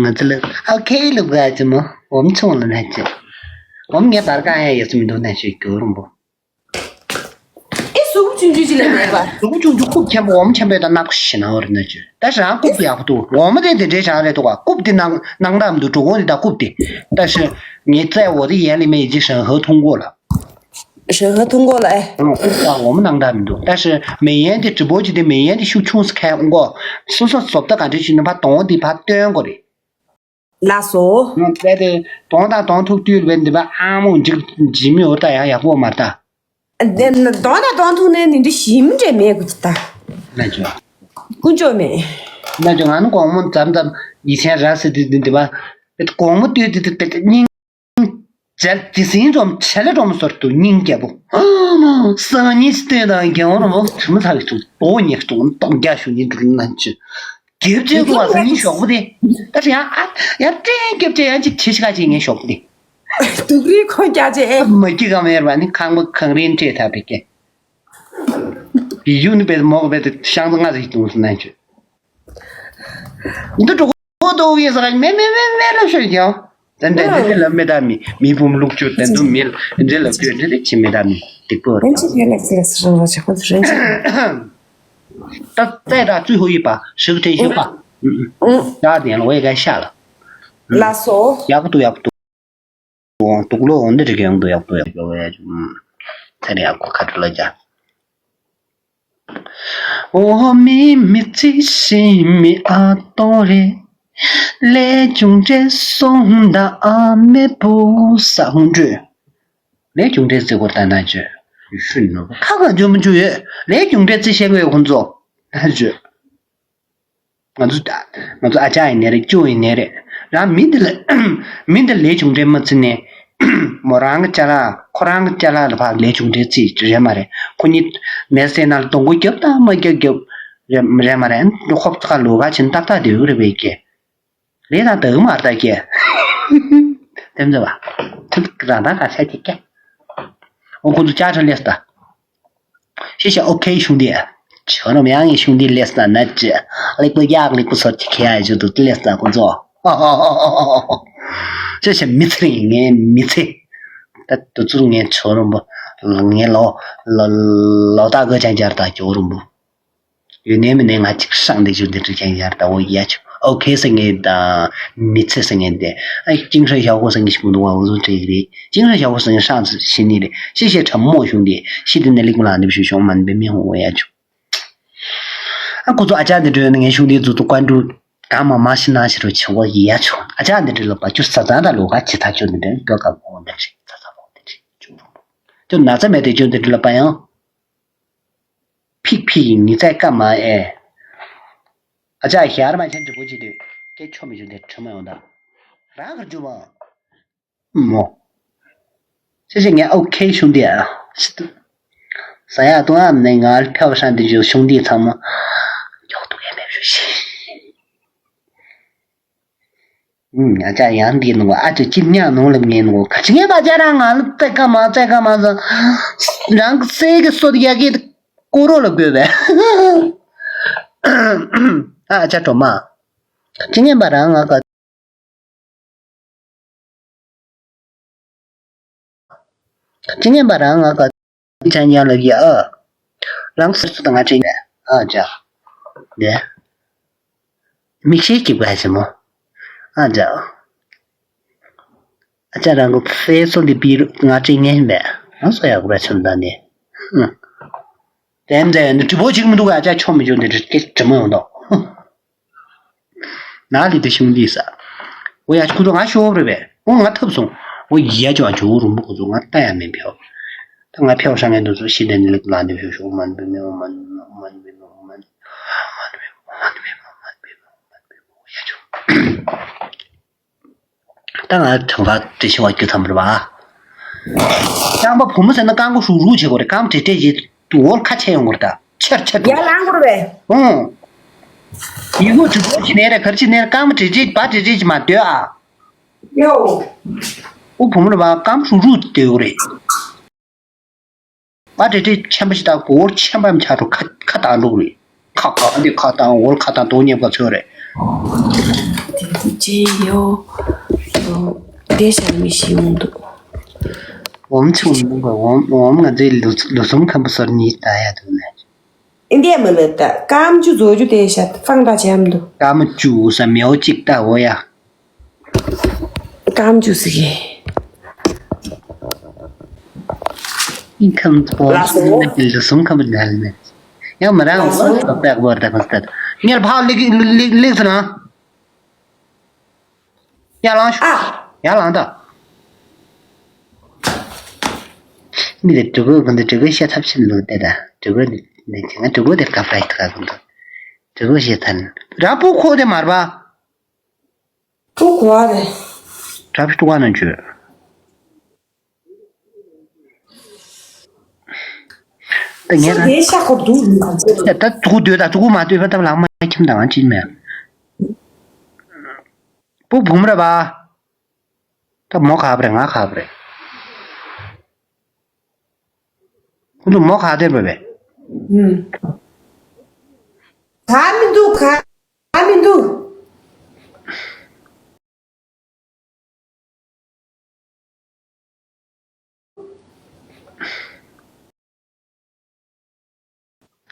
ང་ཚོ་ལ་ཨོ་ཁེ་ལུག་ག་ཅི་མོ་འོ་མ་ཆུང་ལ་ན་ཅི། འོ་མ་ངས་བར་གང་ཡང་ཡོད་ས་མི་འདུག་ན་ཤོད་རྒྱུ་རུང་པོ། ཨེ་གཟུགས་པོ་ཆུང་ཆུང་ཅིག་ལས་མེད་པ། གཟུགས་པོ་ཆུང་ཆུང་རྐུབ་ཆེན་པོ་འོ་མ་ཆེན་པོའི་དང་ནག་པོ་ཞིག་ན་འོ་རེད་ན་ཅི། ད་རང་རྐུབ་ཀྱི་ཡག་པོ་འདུག་འོ་མ་དེ་དེ་འདྲའི་བྱ་རེད་འདུག་ག་རྐུབ་དེ་ནང་ནང་དག་མི་འདུག་གྲུ་གོང་དེ་དང་རྐུབ་དེ། ད་ཤི། ངས་བཙལ་འོ་དེ་ཡན་ལི་མེ་ཡི་ཅི་ཧྲན་ཧེ་ཐུང་གོ་ལ། ཧྲན་ཧེ་ཐུང་གོ་ལ་ཨེ། ཨ་འོ་མ་ནང་དག་མི་འདུག་ད་ཤི་མེ་ཡན་དེ་གྲི་པོ་ཅི་དེ་མེ་ཡན་དེ་ཤུགས་ཆུང་སི་ཁའི་འོང་གོ། སོ་སོ་བཟོ་ལྟ་ག་འདྲ་ཞིག་ནི་ཕ་དོང་དེ་ཕ་སྟོན་གོ་རེད། ལགས་སོ། ང་བཙལ་དེ་དོང་དང་དོང་ཐུག་དུས་བས་འདི་པ་ཨ་མོ་འཇིག་འཇིགས་མི་འོ་ད་ཡང་ཡག་པོ་མ་ད། དོན་དང་དོན་ཐུག་ནས་ནི་འདི་ཞིམ་འདྲ་མེད་ཀུ་ཅི་ལྟ། ན་ཅོ། ཀུན་ཅོ་མེད། ན་ཅོ་ང་ནི་དགོང་མོ་མཚམས་མཚམས་ཡིད་ཆེན་ར་སི་དི་དི་དི་བ། དགོང་མོ་ལྟོས་དི་དི་དི་སྙིང་། མཇལ་དེ་སིན་འཛོམས་བྱེད་ལ་འགྲོ་མོ་ཟོར་དུ་སྙིང་རྒྱལ་པོ། སང་ཉིན་སྟོན་དང་རྒྱལ་བ་རིན་པོ་ཆེ་མི་ཚ་བའི་ཚུལ་དོ་ཉེག་སྟོང་སྟོང་རྒྱ་ཞུ་ཉིན་དུ་ན་ཅི། རྒྱབ་ཅེ་གོ་བ་སང་ཉིན་ཞོག་པོ་དེ། ད་ཡང་ཨ་ཡང་ཏྲེན་རྒྱབ་ཅེ་ཡང་ཅིག་ཁྱི་ཤི་ཁ་ཅིག་ངས་ཞོག་པོ་དེ། དུག་རིགས་ཁོ་རྒྱ་ཅེ། མ་སྐྱིད་གམ་ཡར་བ་ནི་ཁང་པ་གང་རིན་སྤྲད་ཐབས་པའི་སྐད། ཡུ་ནི་བེད་མོག་བེད་ཤང་ཏུ་ང་ཟིག་དུང་སུ་ན་ཅི། འདི་གྲོགས་པོ་དོ་བའི་ས་མེ་མེ་མེ་མེ་ལ་ཤོད་ཀྱང་། དེ་འདྲ་འདི་འདྲ་ལ་མེ་ད་མི་མི་བུམ་ལུག་ཅོ་དེ་ཚོ་མི་ལ་འདི་འདྲ་ལ་ཅོ་འདི་འདྲ་ཅི་མེ་ད་མི་སྡིག་པོ་རེད། ད་ད་ད་ཙུ་ཧོ་ཡི་པ་ཞིག་དྲན་ཤོད་པ། ད་དེ་ལ་འོས་ག་ཤ་ལ། ལ་སོ། ཡག་ཏུ་ཡག་ཏུ། འོང་དུག་ལོ་འོང་འདི་རིགས་ཡོང་དུ་ཡག་པོ་ཡག་པོ་ཡག་པོ་ཡག་ཚེ་རིང་ཡག་པོ་ཁ་ཐུག་ལ་རྒྱ། འོ་མི་མི་ཚེ་ཤི་མི་ཨ་ཏོ་རེ། ལས་ཅུང་འདྲེ་སོང་ད་ཨ་མེ་བུ་ས་ཧུང་འགྲོས། ལས་ཅུང་འདྲེ་ཟེར་གོ་ད་ན་བརྗོད། ཤུན་ནོ་ཁ་ག་འཇོམས་མི་འཇུ་ཡོད། ལས་ཅུང་འདྲེ་རྩི་བཤད་གོ་ཡོད་ཁོང་ཚོ་ན་བརྗོད། ང་ཚོ་ང་ཚོ་ཨ་ཅག་ཡིན་ནའི་རེད། ཅོ་ཡིན་ནའི་རེད། རང་མི་འདི་ལ་མི་འདི་ལས་བྱུང་འདྲེ་མ་བརྩི་ནས། མོ་རང་གི་ཅ་ལག་ཁོ་རང་གི་ཅ་ལག་ལ་ཕར་ལས་བྱུང་འདྲེ་བརྩི་རེད་མ་རེད། ཁོ་གཉིས་མེད་སའི་ནང་ལ་སྡོང་པོ་རྒྱབ་དང་མ་རྒྱབ་རྒྱབ་རེད་རེད་མ་རེད། ཁོ་ཚོ་ཁ་ལོ་ཁ་ཕྱིན་ཏག་ཏག་སྡོད་ཀྱི་རེད་པས་ཀྱེ། ལས་དང་དག་མ་རེད་ད་ཀྱེ། དེ་ཚོ་བ་ཐུབ་རང་དང་ག་ས་ཀྱེ་ཀྱེ། འོ་ཁོ་ཚོ་ཅ་ཁྲ་ལས་ད། ཤེས་བྱ་ཨོ་ཁེ་ཞུང་དེ། ཁྱོད་རང་ཡང་ངའི་ཞུང་དེ་ལས་ས་ན་ཅི། ལེགས་པོ་ཡག་ལེགས་པོ་སོར་གྱི་ཁེ་ཡ་ཞུ་དུ་ལས་ས་ཁོ་ཚོ། ཤེས་བྱ་མི་ཚེ་རིང་ངའི་མི་ཚེ། ད་དུ་ཚུར་ངའི་ཚོ་རུམ་པོ། ངའི་ལོ། ལོ་ལོ་ད་གོ་ཅང་ཅར་ད་ཇོ་རུམ་པོ། ཡོད་ནས་མི་ནས་ང་ཅིག་སྲང་འདི་ཞུ་འདི་འདྲ་ཅང་ཡར་ད་འོ་ཡ་ཆུ། ཨོ་ཁེ་ཟེར་ངེས་དང་མི་ཚེ་ཟེར་ངེས་དེ། ཨ་ཅིང་ཧྲ་ཞའོ་ཧོ་ཟེར་ངེས་ཞིག་མི་འདུག་བ། འོ་ཟོ་འདྲ་ཡི་རེད། ཅིང་ཧྲ་ཞའོ་ཧོ་ཟེར་ངེས་སྲང་ཟེར་ནི་རེད། ཤེས་བྱའི་ཁྲ་མོ་ཞུང་དེ་ཤི་དེ་ནས་ལེགས་པོ་ལ་འདེབས་ཞུ་ཤོང་མ་འདེབས་མི་ཧོ་འོ་ཡ་ཆུ། ཨ་ཁོ་ཚོ་ཨ་ཅག་འདི་འདྲ་ནི་ངའི་ཞུང་དེ་ཛུ་ཏུ་ཀོན་ཀྲུ་གང་མ་མ་ཤི་ན་ཤི་རུ་ཆེ་བོ་ཡི་ཡ་ཆུ། ཨ་ཅག་འདི་འདྲ་ལ་པ་ཅུ་ས་ཙང་ད་ལོ་ག་ཅི་ཐ་ཆུ་འདི་འདྲ་ཀ་ཀ་ཧོ་འདི་ཅི་ཚ་ཚ་ཧོ་འདི་ཅི་ཅུ་རུ་ཅུ་ན་ཚ་མེད་དེ་ཅུ་འདི་འདྲ་ལ་པ་ཡང་། ཕིག་ཕིག་ཉི་ཚེ་ཀ་མ་ཨེ། ཨ་ཅག་ཞར་མ་ཆེན་འབྲི་པོ་ཅི་དུས་སྐད་ཆོ་མི་ཞུ་དེ་ཁྲི་མ་ཡོང་ད། རང་གར་འཇུ་བ། མོ། ཤེས་ཤེས་ངས་ཨོ་ཁེ་ཞུང་དེ་ཨ། ཤི་ཏུ། ས་ཡ་ཏུ་ཨམ་ནས་ང་ལ་ཕེའོ་ཧྲན་དེ་ཞུ་ཞུང་དེ་ཚང་མ། མགྱོགས་དུ་ཡ་མེད་ཞུ་ཤི། ང་ཅག་ཡང་འདི་ནོ་ཨ་ཅོ་ཅི་ཉག་ནོ་ལ་ངེ་ནོ་ག་ཅི་ངེ་པ་ཅ་རང་ང་ལ་ཙེ་ཀ་མ་ཙེ་ཀ་མ་ཟ། རང་གི་སེ་གི་སོ་དི་ཡ་གི་ཀོ་རོ་ལ་དགོས་པས། ཨ་ཅག་གྲོ་མ། ག་ཅི་ངེ་པ་རང་ང་ག་ཅི་ངན་པ་རང་ང་ག་ཅང་ཉག་ལ་ཡ་ཨ། རང་སུ་སུ་དང་ང་ཅི་ངན་ཨ་ཅག་ལེ། མིག་ཤེལ་གྱི་བ་ཞི་མོ། ཨ་ཅག་ཨ་ཅག་རང་གི་ཕེ་སོ་ལི་པི་རུ་ང་ཅི་ངན་མེད། ང་སོ་ཡག་པ་ཆུ་མདའ་ནི། དེ་འདྲ་ཡོད་ནི་དྲི་བོ་ཅིག་མི་འདུག་ཨ་ཅག་ཆོ་མི་བྱུང་དེ་དྲི་སྐད་དྲི་མོ་ཡོང་དོ། ན་ལི་དེ་ཤིང་ལི་ས། འོ་ཡ་ཁོ་ཚོ་ང་ཤོབ་རེད་པས། འོ་ང་ཐབ་སོང་། འོ་ཡ་ཅོ་ཨ་ཅོ་རུམ་པོ་ཁོ་ཚོ་ང་ལྟ་ཡ་མེད་ཕེའོ། ད་ང་ཕེའོ་ཧྲ་ངན་དུ་ཚོ་ཤི་དེ་ནི་ལི་ལ་འདི་ཕེའོ་ཤོག་མན་པེ་མེ་འོ་མན་པེ་མེ་འོ་མན་པེ་མེ་འོ་མན་པེ་མེ་འོ་མན་པེ་མེ་འོ་མན་པེ་མེ་འོ་ཡ་ཅོ། ད་ང་དྲང་པ་དྲི་ཤེས་བ་རྒྱུ་ཐམ་རེད་པ། རྐང་པ་བུ་མོ་ཟེར་ན་རྐང་པ་ཧྲུག་ཧྲུག་བྱེད་དགོས་རེད། རྐང་པ་བྲེ་བྲེ་བྱེད་འོལ་ཁ་ཆེ་ཡོང་དགོས་རེད་ད། ཆེར་ཆེར་འགྲོ། ཡར་ལངས་དགོས་རེད་པས། ཨོང་། ཡི་གུ་དྲི་བོ་ཅི་ནས་རེད་གར་ཅི་ནས་རེད། རྐང་པ་བྲེ་བྲེ་བ་བྲེ་བྲེ་ཅི་མ་སྡོད་ཨ། ཡོ། ཨོ་བུ་མོ་རེད་པ། རྐང་པ་ཧྲུག་ཧྲུག་སྡོད་དགོས་རེད། བ་དེ་དེ་ཆེན་པོ་ཞིག་དང་གོ་བོར་ཆེན་པོའམ་ཆ་རུ་ཁ་ཁ་བཏང་འགྲོ་གི་རེད། ཁ་གང་དེ་ཁ་བཏང་འོལ་ཁ་བཏང་དོ་མཉམ་ག་ཚོད་རེད། དེ་ཅི་ཡོ། དེ་ཤར་མི་ཤི་ཡོང་འདུག་འོམ་ཆུང་འདུག་ག་འོམ་འོམ་ང་ཚོའི་ལུ་ལུ་ཟུམ་ཁམ་པ་སོར་གཉིས་ད་ཡ་འདུག་ནས། ཨིན་དེ་མི་ལབ་ད་སྐམ་ཆུ་བཟོ་རྒྱུ་དེ་ཤ་ཧྥང་ད་ཆམ་འདུག་སྐམ་ཆུ་ས་མེའོ་གཅིག་ད་འོ་ཡ། སྐམ་ཆུ་ཟིག་གི་ཁམ་པོ་ལགས་སོ། ལུ་སུམ་ཁམ་པོ་ནལ་ནས། ཡང་མ་རང་ལགས་སོ། བོ་ད་པག་བོར་ད་ཁོ་སྟད། ཉལ་ཕག་ལིག་ལིག་ལིག་ལིག་ཟེར་ན། ཡར་ལངས་ཤོག་ཨ། ཡར་ལངས་ད། མི་དེ་གྲི་གུ་གུན་དེ་གྲི་གུ་ཤ་ཐབས་ཤིན་ལུག་དེ་ད་གྲི་གུ་དེ་དེ་ང་གྲི་གུ་དེ་ཀ་ཕ་ཡི་ཐ་གུན་དུ། དེ་ཚོ་ཞེས་ཐན། ར་སྤུ་ཁོག་དེ་མར་པ། སྤུ་གོ་བ་རེད། དྲ་ཕི་ཏུ་བ་ན་བཅོས། ད་ངས་ས་དེའི་ཤ་ཁོ་འདུག་མི་གང་ཚོད། ད་ད་ཐུག་སྡོད་ད་ཐུག་མ་སྡོད་པ་ད་ལག་མ་ཁྱིམ་དང་ཅི་མེད། སྤུ་བུམ་ར་བ། ད་མོ་ཁ་བ་རེད་ང་ཁ་བ་རེད། ཁོ་ཚོ་མོ་ག་དེར་བབས་པས། ཨུམ། ག་མི་འདུག་ག་མི་འདུག་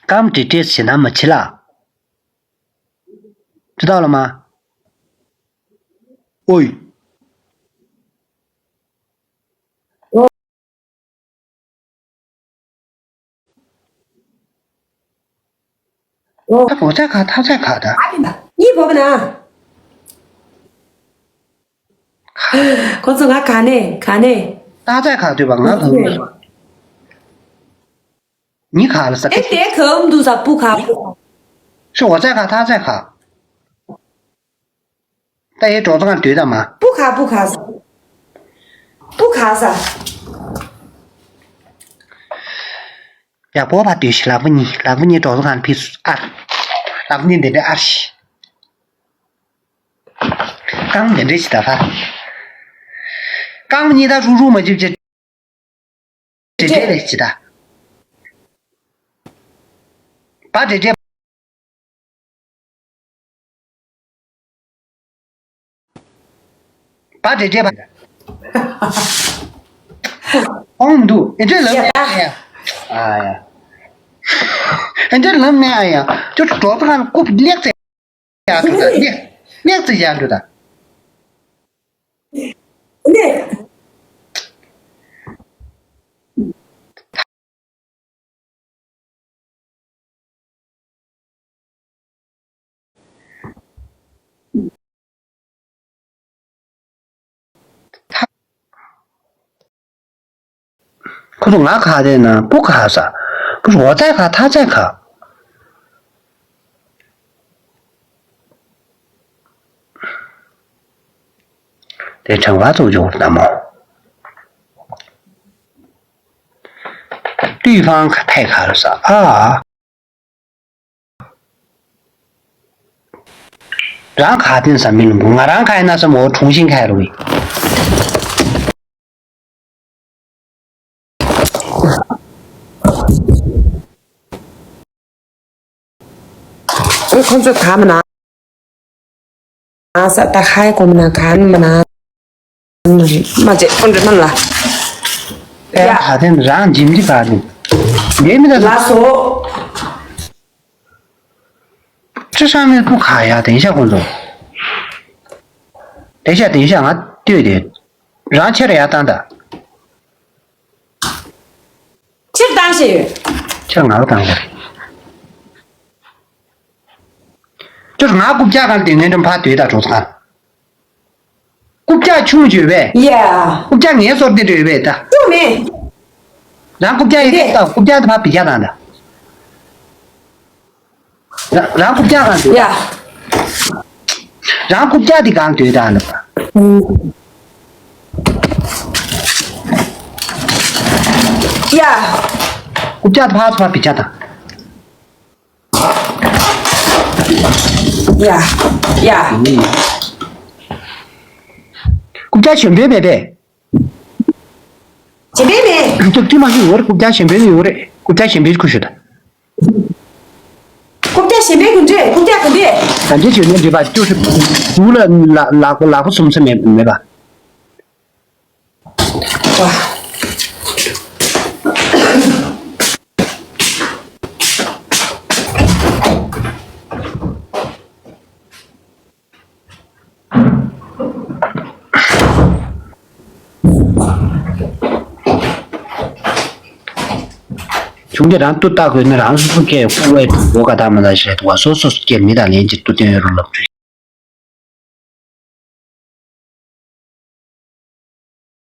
སྐམ་ཏྲེ་ཏྲེ་ཟེར་ན་མ་བྱེད་ལ། ཅི་ལྟ་ལ་མ། ཨོའི། ཨོ། ཨོ། ཨོ་ཙེ་ཁ་ཐག་ཙེ་ཁ་ད། ཨ་ལི་ན། གཉིས་བོ་བ་ན། ཁོ་ཚོ་ང་ག་ནས་ག་ནས། ཐག་ཙེ་ཁ་དུས་པ་ང་ག་ནས། ཉི་ཁ་ལ་ས་ཨེ་ཏེ་གམ་དུ་ས་པུ་ཁ། ཤོ་ཨོ་ཙེ་ཁ་ཐག་ཙེ་ཁ། ད་ཡེ་གྲོགས་ཚང་དུས་ད་མ། པུ་ཁ་པུ་ཁ་ས། པུ་ཁ་ས། ཡག་པོ་བ་དུས་ཤི་ལག་པ་གཉིས་ལག་པ་གཉིས་གྲོགས་ཚང་ཕི་སུ་ཨར། ལག་པ་གཉིས་འདི་འདྲ་ཨར་ཤི། རྐང་འདི་འདྲ་ཞིག་ད་ཕ། རྐང་གཉིས་ད་རུ་རུ་མ་བཅིབ་བཅིབ། འདྲེ་འདྲེ་རེད་ཅི་ད། བ་འདྲེ་འདྲེ། བ་འདྲེ་འདྲེ་བ། ཨོང་འདུག་ཨེ་འདྲེ་ལམ་ནས་ཨ་ཡ། ཨ་ཡ། ཨེ་འདྲེ་ལམ་ནས་ཨ་ཡ། ཅོ་ཅོ་གྲོགས་ཚོ་ཁང་རྐུབ་ལེགས་ཚེ་ཡ་འགྲོ་ད་ལེགས་ལེགས་ཚེ་ཡ་འགྲོ་ད། ནས། ཁོ་ཚོ་ང་ཁ་དེ་ན་པུ་ཁ་ས། ཁོ་ཚོ་འོ་ཙའི་ཁ་ཐ་ཙའི་ཁ། དེ་དྲང་བ་ཚོ་འཇོག་ན་མོ། ཏུས་ཧྥང་ཁ་ཐའི་ཁ་རུ་ས་ཨ། རང་ཁ་ཏིན་ས་མི་ལུང་ང་རང་ཁ་ཡིན་ན་ས་མོ་གྲུང་ཤིང་ཁ་རུ་བི། ཁོ་ཚོ་ག་མ་ན། ས་ད་ཁའི་གོ་མ་ན་ག་མ་ན། མ་བྱེད་ཁོ་འདྲ་མ་ལ། ཡ། ད་ཐེངས་རང་འཇིམ་གྱི་ག་ནི། ངའི་མི་ད་ལ་སོ། ཅི་ས་མི་སྤུ་ག་ཡ་དེང་ཤ་ཁོ་ཚོ། དེང་ཤ་དེང་ཤ་ང་ལྟོས་དེ། རང་ཆེར་ཡ་བཏང་ད། ཕྱིར་བཏང་ཞེས་ཡོད། ཕྱིར་ང་ལ་བཏང་ཞེས། ཅོར་ང་རྐུབ་བཀྱག་གང་དེ་ངན་འགྲམ་ཕ་དུས་ད་གྲོགས་ཚང་། རྐུབ་བཀྱག་ཆུང་བྱོས་བས། ཡ། རྐུབ་བཀྱག་ངའི་སོར་དེ་བྱོས་བས་ད། ཆུང་མེད། རང་རྐུབ་བཀྱག་ཡི་དེ་ད་རྐུབ་བཀྱག་དེ་ཕ་བི་བཀྱག་དང་ད། རང་རང་རྐུབ་བཀྱག་གང་དུས་ད། ཡ། རང་རྐུབ་བཀྱག་དེ་གང་དུས་ད་ལ། ཡ། རྐུབ་བཀྱག་དེ་ཕ་ཚོ་ཕ་བི་བཀྱག་དང་། ཡ། ཡ། རྐུབ་བཀྱག་གཞན་པའི་མེད་པས། གཞན་པའི་མེད། ཅིག་ཅིག་མ་ཞིག་ཡོད་རེད། རྐུབ་བཀྱག་གཞན་པའི་ཡོད་རེད། རྐུབ་བཀྱག་གཞན་པའི་ཁུ་ཤོད་ད། རྐུབ་བཀྱག་གཞན་པའི་གུ་འདྲེ་རྐུབ་བཀྱག་གུ་འདྲེ། ད་འདྲེ་བྱོས་ནས་འདྲེ་པ་ཅོ་ཤི་གུ་ལ་ལ་ལག་པ་ལག་པ་སུམ་ཚེ་མེད་མེད་པ། ཆུང་དེ་རང་ཏུ་ལྟ་དགོས་ན་རང་སོ་སོ་སྐད་ཀུ་བའི་དུ་བོ་ག་ད་མ་ད་ཞེས་དུ་བ་སོ་སོ་སོ་སྐད་མི་དང་ལན་གྱི་ཏུ་སྟོན་ཡོད་རུ་ལབ་དུས།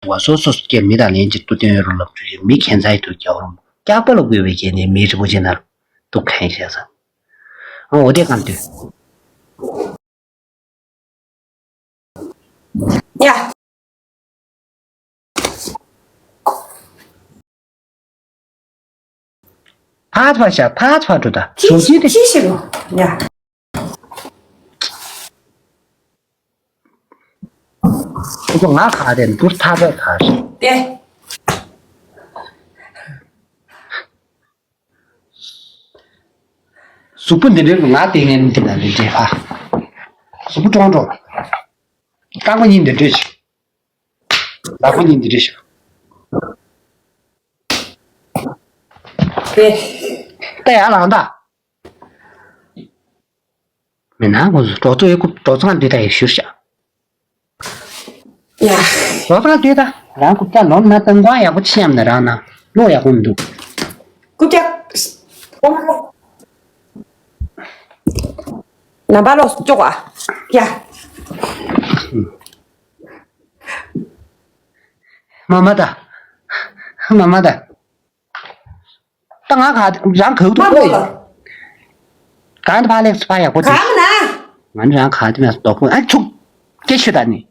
བ་སོ་སོ་སྐྱེ་མི་དང་ལན་གཅིག་ཏུ་སྟོན་རུ་ལབ་དུས་མི་ཁྱད་མཚར་ཡི་དུ་རྒྱལ་བ་རིན་པོ་སྐྱག་པ་ལ་བཀོད་པའི་རྗེས་ནས་མི་རིན་པོ་ཆེ་ནར་འདུག་མཁན་བཤད་ས། ཨོ་དེ་གང་དུས། ཡ། ཕར་ཕར་བཞག་ཕར་ཕར་འགྲོ་ད། ཅི་ཞོགས་ཇི་དེ། ཅི་ཞིག་ཡ། ཁོ་ཚོ་ང་ག་རེད་འདུག་ཐག་པས་ག་རེད། ཏེ། གཟུགས་པོ་འདི་འདྲའི་ང་དེ་ངན་འདི་ན་འདི་འདྲའི་ཧ། གཟུགས་པོ་ཀྲོང་ཀྲོང་། རྐང་པ་གཉིས་འདི་འདྲའི་ཞིག་ལག་པ་གཉིས་འདི་འདྲའི་ཞིག་ཏེ། ཏེ་ཡར་ལངས་ད། མི་ནང་ཁོང་ཚོ་གྲོགས་ཚོ་ཡོད་ཁུ་གྲོགས་ཚོ་ང་འདི་ད་ཡོད་ཞུར་བཞག་ཡ། གྲོགས་ཚོ་ང་འདི་ད་རང་རྐུབ་བཀྱག་ལོང་ན་ཏན་ཀོང་ཡག་པོ་ཆེ་ཡམ་ན་རང་ན་བློ་ཡག་པོ་མི་འདུག་རྐུབ་བཀྱག་ནམ་པ་ལོག་ཅོག་ཨ། ཡ། མ་མ་ད། མ་མ་ད། ད་ང་ག་རང་ག་འདུག་ཨོ། གང་དུ་ཕ་ལེགས་ཕ་ཡག་པོ་དེ། གང་ན། ང་ནི་རང་ག་དུ་མ་དོག་པོ་ཨ་ཚུགས། སྐད་ཤོད་ད་ནི།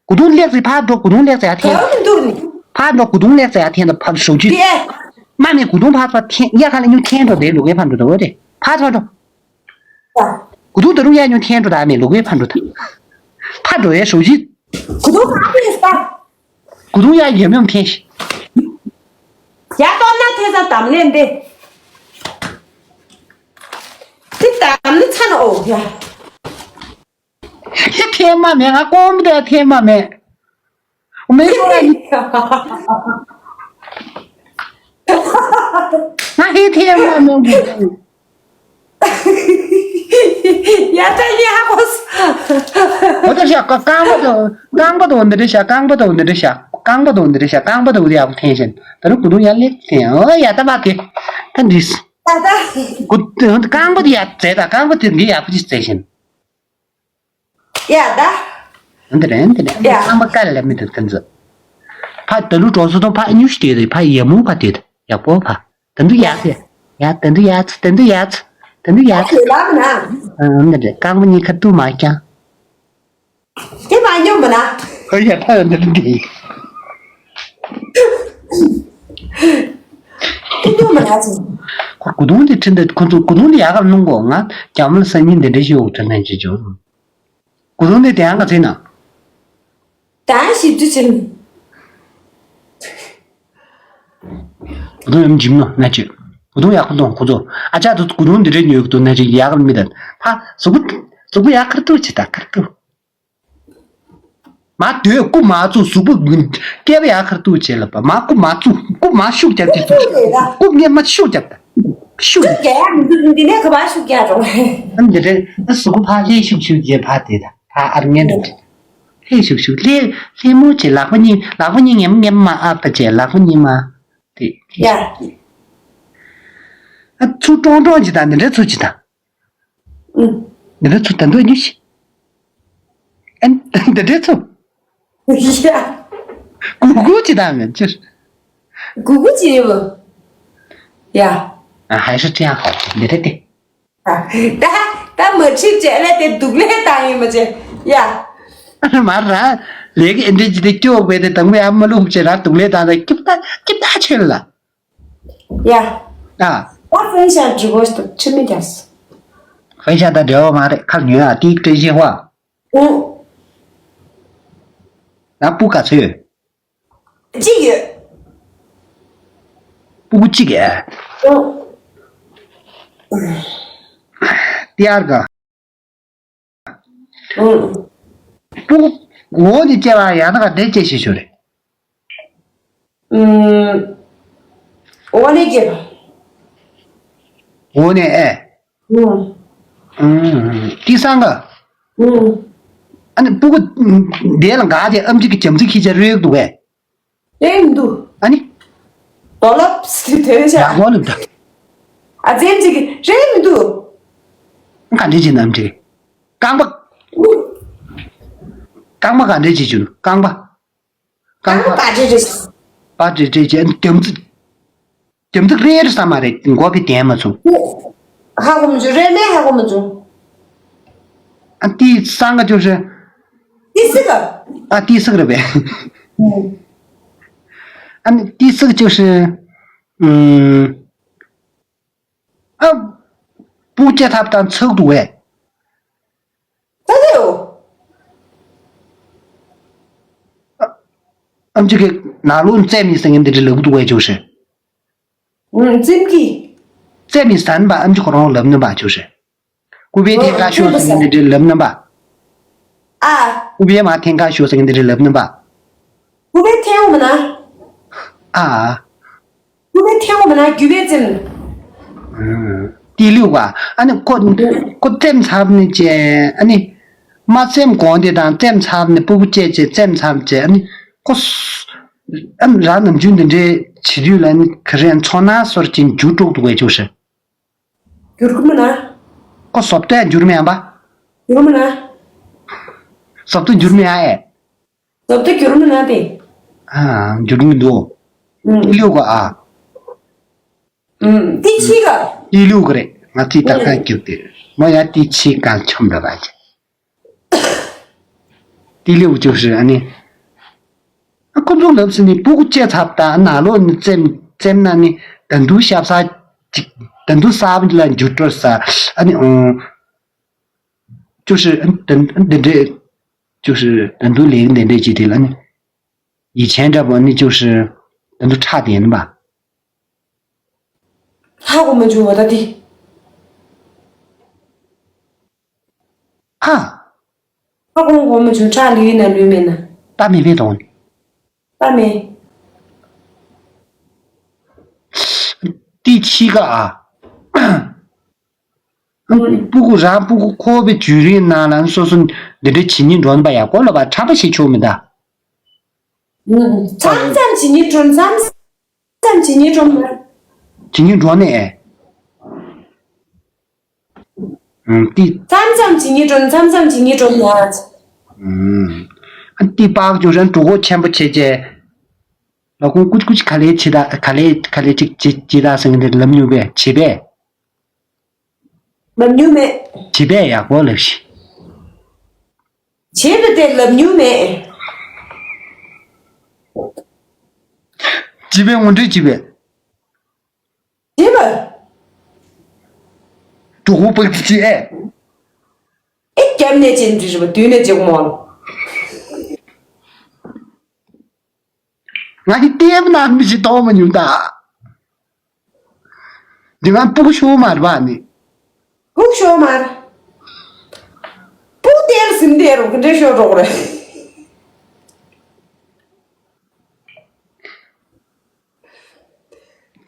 གུ་དུང་ལེགས་སི་ཕ་འགྲོ་གུ་དུང་ལེགས་སི་ཡ་འཐེན། གང་འདུག་ནི། ཕ་འགྲོ་གུ་དུང་ལེགས་སི་ཡ་འཐེན་ད་ཕ་ཞོག་ཅི། དེ། མ་མི་གུ་དུང་ཕ་ཕ་འཐེན་ཡ་ཁ་ལ་ཉུ་འཐེན་འགྲོ་དེ་ལུག་གེ་ཕ་འགྲོ་དོ་དེ་ཕ་ཕ་འགྲོ། གུ་དུང་ད་རུང་ཡ་ཉུ་འཐེན་འགྲོ་ད་མི་ལུག་གེ་ཕ་འགྲོ་ད། ཕ་འགྲོ་ཡ་ཞོག་ཅི། གུ་དུང་ཕ་འཐེན་ས། གུ་དུང་ཡ་ཡོད་མེད་འཐེན་ཤི། ཡ་སྟོབས་ན་ཐེ་ས་དམ་ལེན་འདི། དེ་དམ་ནི་ཚ་ན་ཨོ་ཡ། ཡ་ཐེ་མ་མེད་ང་ཀོམ་དེ་ཐེ་མ་མེད། མེད་ཁོ་ར་ཡི། ང་ཧེ་ཐེ་མ་མེད་གི། ཡ་ད་ཡ་ཧོ་ས། ཨོ་ད་ཤ་ཀ་རྐང་པ་དང་རྐང་པ་དང་འདི་འདྲ་ཤ་རྐང་པ་དང་འདི་འདྲ་ཤ་རྐང་པ་དང་འདི་འདྲ་ཤ་རྐང་པ་དང་འདི་ཡག་པོ་འཐེན་བཞིན་ད་རུང་གུ་དུང་ཡ་ལེགས་འཐེན་ཨོ་ཡ་ད་བ་གི་ད་འདྲིས། ད་ད། གུ་རྐང་པ་དེ་ཡ་བཙལ་ད་རྐང་པ་དེ་འདི་ཡག་པོ་ཅིག་བཙལ་བཞིན། ཡ་ད། འདི་རེད་འདི་རེད་ཡ། རྐང་པ་དཀའ་ལས་མི་འདུག་ད་འདི། ཕ་ད་ལུ་གྲོགས་སུ་དང་ཕ་གཉུ་ཤི་དེ་རེད་ཕ་ཡ་མུ་ཕ་དེ་ཡག་པོ་ཕ། ད་འདི་ཡ་ཚེ། ཡ་ད་འདི་ཡ་ཚེ་ད་འདི་ཡ་ཚེ་ད་འདི་ཡ་ཚེ། ལབ་ན། ཨ་འདི་རེད་རྐང་པ་གཉིས་ཁ་ཏུ་མ་རྐྱང་། དེ་མ་ཉོ་མ་ན། ཨ་ཡ་ད་འདི་རེད་འདི། དེ་ཉོ་མ་ན་ཚེ། ཁོ་གུ་དུང་དེ་ཁྲིན་ད་ཁོ་ཚོ་གུ་དུང་དེ་ཡག་ག་སྣུང་གོ་ང་རྒྱ་མོ་ལ་སང་ཉིན་དེ་འདྲ་ཞིག་འོག་དྲན་ན་ཅི་བྱོ། གུ་དུང་དེ་དེ་ཡང་ག་ཚེ་ན། ད་ཞིབ་ཏུ་ཕྱིན། གུ་དུང་ཡང་འཇིམ་ནོ་ན་ཅི། གུ་དུང་ཡག་པོ་འདུག་ཁོ་ཚོ་ཨ་ཅག་ཏུ་གུ་དུང་འདི་འདྲ་ཉོས་འདུག་ན་ཅི་ཡག་མི་ད་ཕ་གཟུགས་པོ་གཟུགས་པོ་ཡག་ཁར་ཏུ་ཆེ་ད་ཁར་ཏུ། མ་སྡོད་རྐུབ་མ་བཙུགས་གཟུགས་པོ་སྐེད་པ་ཡར་ཁར་གཏུགས་བྱས་ལ་པ་མ་རྐུབ་མ་བཙུགས་རྐུབ་མ་ཤུགས་རྒྱབ་ཀྱི་བཙུགས་རྐུབ་སྔོན་མ་ཤུགས་རྒྱབ་ད་ཤུགས་ཤུགས་རྒྱག་ཡ་མི་འདུག་འདི་ནས་ག་པར་ཤུགས་རྒྱག་རོགས། ཨ་འདི་འདྲ་ཨ་གཟུགས་པོ་ཕར་ལྷས་ཤུགས་ཤུགས་རྒྱས་ཕར་དེ་ད་ཕར་ཨར་ངན་འདྲ་ལྷས་ཤུགས་ཤུགས་ལྷས་ལྷས་མོ་བྱས་ལག་པ་གཉིས་ལག་པ་གཉིས་ངེམ་ངེམ་མ་ཨ་ཕ་བྱས་ལག་པ་གཉིས་མ་དེ་ཡ། ཨ་ཚུར་ཀྲོང་ཀྲོང་ཅི་ད་འདི་འདྲ་ཚུར་ཅི་ད། འདི་འདྲ་ཚུ་ད་འདོད་ཉུ་ཤི། ཨན་འདི་འདྲ་ཚུ། ཡ། གུ་གུ་ཅི་ད་མེད་ཅི། གུ་གུ་ཅི་ཡོད། ཡ། ཨ་ཧའི་ཧྲི་ཅི་ཡང་ཧོ་འདི་འདྲ་དེ། ད་ད་མ་ཁྲིད་བྱས་ལས་དེ་སྡུག་ལས་བཏང་ཡིན་མ་བྱས། ཡ། མ་ར། ལས་ཀྱི་ཨེ་འདྲ་ཅི་དེ་སྐྱོ་བས་དེ་དང་པོ་ཡང་མ་ལུག་བྱས་ར་སྡུག་ལས་བཏང་ད་སྐྱིབ་ད་སྐྱིབ་ད་ཆོད་ལ། ཡ། ཨ། ད་ཧྥན་ཤ་འགྲིག་གོ་ཤི་ཐུབ་ཆི་མི་རྒྱག་སོ། ཧྥན་ཤ་དང་འབྲེལ་བ་མ་རེད་ཁ་ཉོས་ཨ་ཏིག་ཀྲེ་ཤེ་ཧྭ། ཨུ། ང་སྤུ་ག་ཚོད་ཡོད། གཅིག་ཡོད། སྤུ་གུ་གཅིག་ཨེ། ཨུ། ཏི་ཡར་ག་ཨུ། སྤུ་གུ་འོ་ནི་བཅད་པ་ཡང་ན་ག་འདྲེ་བཅད་ཤེས་ཤོར་རེད། ཨུམ། འོ་ནས་སྐྱེས་པ། འོ་ནས་ཨེ། ཨུམ། ཨུམ། ཏི་སང་ག་ཨུམ། ཨ་ནི་སྤུ་གུ་དེ་ལ་འགག་དེ་ཨམ་ཆི་གི་བྱམས་བརྩེ་ཁྱི་ཆ་རེད་འདུག་གས། རེད་མི་འདུག་ཨ་ནི། རྡོ་ལབ་སི་དོན་བྱ། ཡག་པོ་ལབ་ད། ཨ་ཙེམ་ཅིག་རེད་མི་འདུག་ག་འདྲས་ཅིག་ནམ་ཅིག་རྐང་པ། རྐང་པ་ག་འདྲས་ཅིག་བྱུང་རྐང་པ། རྐང་པ། པ་ཏྲི་ཏྲི། པ་ཏྲི་ཏྲི་བྱས་རྒྱ་མཚོ། རྒྱ་མཚོ་རེ་རེ་ས་མ་རེད་མགོ་གི་དན་མ་ཚུགས། ཧ་གོ་མི་བྱུང་། རེད་མེད་ཧ་གོ་མི་བྱུང་། ཨ་ཏི་སང་ག་ཅོ་ཧྲེ། ཏི་སི་ག་ཨ་ཏི་སི་ག་རེད་པས། ཨ་ནི་ཏི་སི་ག་ཅོ་ཧྲེ། ཨ་སྤུ་གུ་སྐྱེ་ཐབས་དང་ཚགས་འདུག་བས། ད་དེའོ། ཨམ་ཆི་གི་ནང་ལོགས་རྩེད་མི་ཟེར་མཁན་འདི་འདྲ་ལབ་གི་འདུག་བས་ཅོ་ཧྲེ། ཨུམ། རྩེད་མི་གི་རྩེད་མི་ཟན་པ་ཨམ་ཆི་ཁོ་རང་ལབ་ནི་པ་ཅོ་ཧྲེ། ཀུ་བེ་ཐེན་ཁ་ཤོ་ཟེར་མཁན་འདི་འདྲ་ལབ་ནི་པ། ཨ། ཀུ་བེ་མ་ཐེན་ཁ་ཤོ་ཟེར་མཁན་འདི་འདྲ་ལབ་ནི་པ། ཀུ་བེ་ཐེན་འོ་མ་ན། ཨ། ཀུ་བེ་ཐེན་འོ་མ་ན་རྒྱུ་བེ་ཙེམ། ཏི་ལིའུ་ག་ཨ་ནི་ཁོ་ཁོ་རྩེད་མཚམས་ནི་ཅེ་ཨ་ནི། མ་རྩེད་གོང་དེ་དང་རྩེད་མཚམས་ནི་སྤུ་གུ་སྐྱེས་ཅེ་རྩེད་མཚམས་ཅེ་ཨ་ནི་ཁོ། ཨ་ནི་རང་ནམ་རྒྱུན་འདི་འདྲའི་བྱེད་དུས་ལ་ནི་ག་རེ་ཚོར་སྣང་སོར་ཅན་རྒྱུ་དཀྲུག་འདུག་བས་ཅོ་ཧྲེ། འགྱུར་གི་མིན་ན། ཁོ་བཟོ་ལྟ་འགྱུར་མེད་ཨམ་པ། འགྱུར་མིན་ན། བཟོ་ལྟ་འགྱུར་མེད་ཨ་ཨེ། བཟོ་ལྟ་འགྱུར་མིན་ན་དེ། ཨ་འགྱུར་མི་འདུག་ཨུམ། ཏི་ལིའུ་ག་ཨ། ཨུམ། ཏི་ཆི་ག་ཏི་ལིའུ་ག་རེད། ང་ཏི་ད་ཁ་རྒྱུག་དེ། མོ་ཡ་ཏི་ཆི་ག་ཆོམ་ར་བ་ཅི། ཏི་ལིའུ་ཅོ་ཧྲེ་ཨ་ནི། ཨ་ཁོ་ཚོ་ལབ་ཟིན་ནི་སྤུ་གུ་སྐྱེ་ཚབ་དང་ནང་ལོགས་ནི་རྩེམ་རྩེམ་ན་ནི་ད་འདུག་ཞབས་ས་ཅིག་ད་འདུག་ས་བ་ལ་འཇུ་སྤྲོ་ས་ཨ་ནི་ཨོ། ཅོ་ཧྲེ་ཨ་ནི་ད་འདི་འདྲས་ཅོ་ཧྲེ་ད་འདུག་ལེགས་འདི་འདྲས་ཅིག་དེ་ལ་ནི་ཡིད་ཆེན་འདྲ་པོ་ནི་ཅོ་ཧྲེ་ད་འདུག་ཁྲག་དེ་ཡིན་པ། ཧ་གོ་མ་བྱུང་བ་ད་དེ། ཨ། ཧ་གོ་གོ་མ་བྱུང་ཁྲག་ལུས་ན་ལུས་མེད་ན། ད་མེད་མེད་དང་། ད་མེད། ཏི་ཆི་ག་ཨ། སྤུ་གུ་རང་སྤུ་གུ་ཁོ་བའི་བརྒྱུད་རིམ་ནང་ལ་སོ་སོ་འདི་འདྲ་བྱེད་སྙིང་འདོན་པ་ཡག་པོ་ལ་བ་ཁྲ་པ་ཞིག་ཆོག་མི་ད། མཚམས་མཚམས་བྱེད་སྙིང་འདོན་མཚམས་མཚམས་བྱེད་སྙིང་འདོན་མ། བྱེད་སྙིང་འདོན་ནས། ཨང་ཏི། མཚམས་མཚམས་བྱེད་སྙིང་འདོན་མཚམས་མཚམས་བྱེད་སྙིང་འདོན་ཡ། ཨང་ཏི་པག་ཅུ་རན་གྲུ་གོ་ཆེན་པོ་བྱེད་ཅེ། ལ་ཁོང་ཀུ་ཅི་ཀུ་ཅི་ག་ལེ་བྱེད་ད་ག་ལེ་ག་ལེ་ཅིག་བྱེད་བྱེད་ད་ཟེར་གི་འདི་ལབ་མྱོང་པས་བྱེད་པས། ལབ་མྱོང་མེད། བྱེད་པས་ཡག་པོ་ལབ་ཤིག་བྱེད་པ་དེ་ལབ་མྱོང་མེད། བྱེད་པས་ངོ་འདྲེ་བྱེད་པས། བྱེད་པ། གྲུ་གུ་པག་ཅི་ཅི་ཨེ། ཨེ་རྒྱབ་ནས་ཅན་འདྲི་རེད་པ་མདུན་ནས་བྱེད་གོ་མོ། ང་གི་ལྟེབ་ནང་མི་ཞིག་གཏོང་མ་མྱོང་ད། འདི་ང་སྤུ་གུ་ཤོར་མ་རེད་པ་ནི། སྤུ་གུ་ཤོར་མ་རེད། སྤུ་གུ་ལྟེབ་ཟིན་བསྡད་རུང་ག་འདྲས་ཤོར་འགྲོ་གི་རེད།